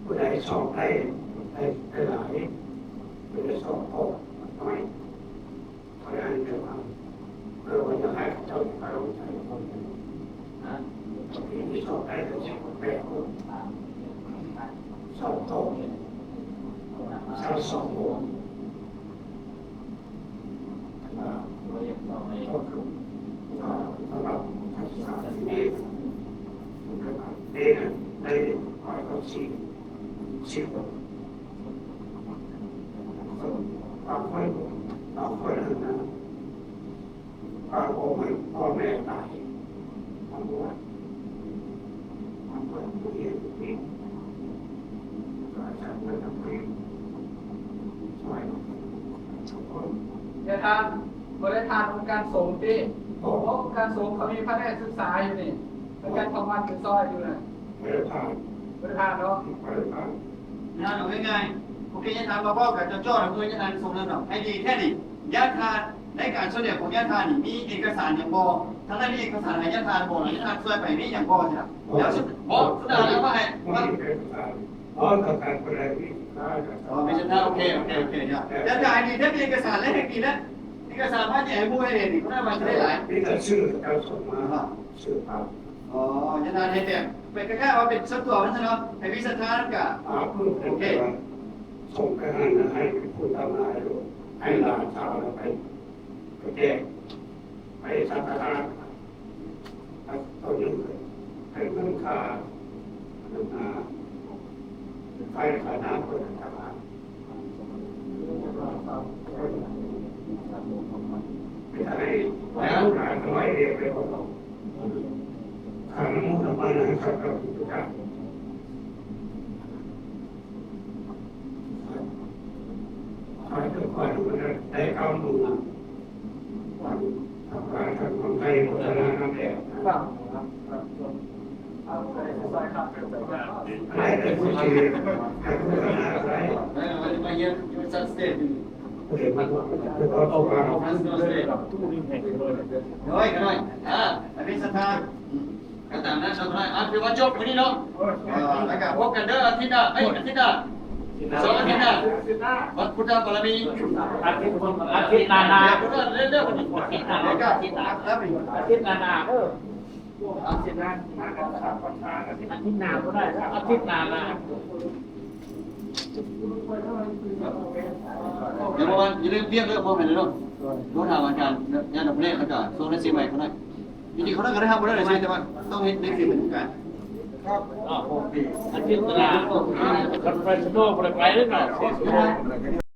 ຜູ້ໃດຊອກໄດ້ ໄດ້ ໄດ້ຫຼາຍ ຜູ້ໃດຊອກພໍ ມັນໜ້ອຍ ເພາະນັ້ນແຕ່ວ່າ ເພື່ອວ່າຈະໃຫ້ເຂົາເຈົ້າໄປລົງໃຊ້ຄົນ ນະ ປີນີ້ຊອກໄດ້ແຕ່ສິບແປດຄົນ ຊອກໂຕ ຊາວສອງຄົນ ບາງຄົນ ບາງຄົນນັ້ນນະ ບາງອົງ ພໍ່ແມ່ຕາຍ ບາງຄົນ ບາງຄົນເຮັດຜິດ ກໍອາຈານເພິ່ນນຳໄປຊ່ວຍ ຍາທານ ບໍ່ໄດ້ຜ່ານອົງການສົງຕິ? ບໍ່ ອົງການສົງເຂົາມີພະແນກສຶກສາຢູ່ນີ້ ອາຈານທອງວັນໄປຊ່ອຍຢູ່ນະ ບໍ່ໄດ້ຜ່ານ ບໍ່ໄດ້ຜ່ານເນາະ ບໍ່ໄດ້ຜ່ານ. ຍາທານ ເອົາງ່າຍໆ ໂອເຄ ຍາທານບໍ່ເວົ້າກັນເຈາະໆ ເອີ ຍາທານສົງນັ້ນເນາະ ໃຫ້ດີແທ້ນີ້ ຍາທານ ໃນການຊ່ວຍເຫຼືອຂອງຍາທານນີ້ ມີເອກະສານຫຍັງບໍ່? ຖ້າໄດ້ມີເອກະສານໃຫ້ຍາທານບໍ່ ແລ້ວຍາທານຊ່ວຍໄປ ມີຫຍັງບໍ່? ແລ້ວ ບໍ່ ສຸດທ້າຍແລ້ວວ່າໃຫ້ ບໍ່ມີເອກະສານ ອໍ ຕ້ອງການຜູ້ໃດມີສິນຄ້າ ອໍ ມີສິນຄ້າ ໂອເຄ ໂອເຄ ໂອເຄ ເນາະ ແຕ່ຖ້າໃຫ້ດີແທ້ ມີເອກະສານແລ້ວແຮ່ງດີແລ້ວ ເອກະສານມາແຈກໃຫ້ໝູ່ໃຫ້ເຫັນນີ້ ເຂົາໄດ້ມາຈະໄດ້ຫຼາຍ ມີແຕ່ຊື່ເຈົ້າສົ່ງມາ ຊື່ພາບ ອໍ ຍານານເຮັດແບບ ເປັນຄ້າຍໆວ່າເປັນສ່ວນຕົວມັນຊະເນາະ ໃຫ້ມີສັດທານຳກະ ອ່າ ໂອເຄ ສົ່ງໄປໃຫ້ ໃຫ້ຜູ້ທຳງານ ໃຫ້ຫຼານສາວໄປ ໄປແຈກ ໄປສັງຄະທານ ເອົາເງິນ ໃຫ້ເງິນຄ່າ ອ່າ ໄຟຄ່ານ້ຳ ເພິ່ນຕ່າງຫາກ ໄປໃຫ້ແລ້ວ ຫຼາຍຮ້ອຍເອກ ໄປເອົາ ຄ່ານ້ຳມັນ ນ້ຳມັນ ໃຫ້ເຂົາເຈົ້າ ໄປເອົາ ໄປເອົາ ໄດ້ເກົ້າໝື່ນ ນ້ອຍ ນ້ອຍ ອ່າ ອັນນີ້ສັດທາ ກໍຕາມນັ້ນເນາະ ອ່າ ຖືວ່າຈົບມື້ນີ້ເນາະ ອ່າ ແລ້ວກໍພົບກັນເດີ ອາທິດໜ້າ ເອີຍ ອາທິດໜ້າ ສອງອາທິດໜ້າ ວັດພຸດທະບາລະມີ ອາທິດ ອາທິດໜ້າ ອາທິດໜ້າ ອາທິດໜ້າ ອາທິດໜ້າ ອາທິດໜ້າ ອາທິດໜ້າ ອາທິດໜ້າ ອາທິດໜ້າ ອາທິດໜ້າ ຢ່າລືມວຽກເດີ ພວກໃຫ້ເດີ ໂທຫາອາຈານ ຍາດອກແລກ ແລ້ວກໍໂຊນໃຫ້ເຊັນໃໝ່ເຂົາໜ້ອຍ ຢູ່ນີ້ເຂົາໜ້ອຍກໍໄດ້ຮັບບໍ່ໄດ້ໃຊ້ ແຕ່ວ່າຕ້ອງເຮັດໃນເຂດຂອງການ ອາທິດໜ້າ ຄອນເຟີເນຊິໂນ ບໍ່ໄດ້ໄປເດີເນາະ.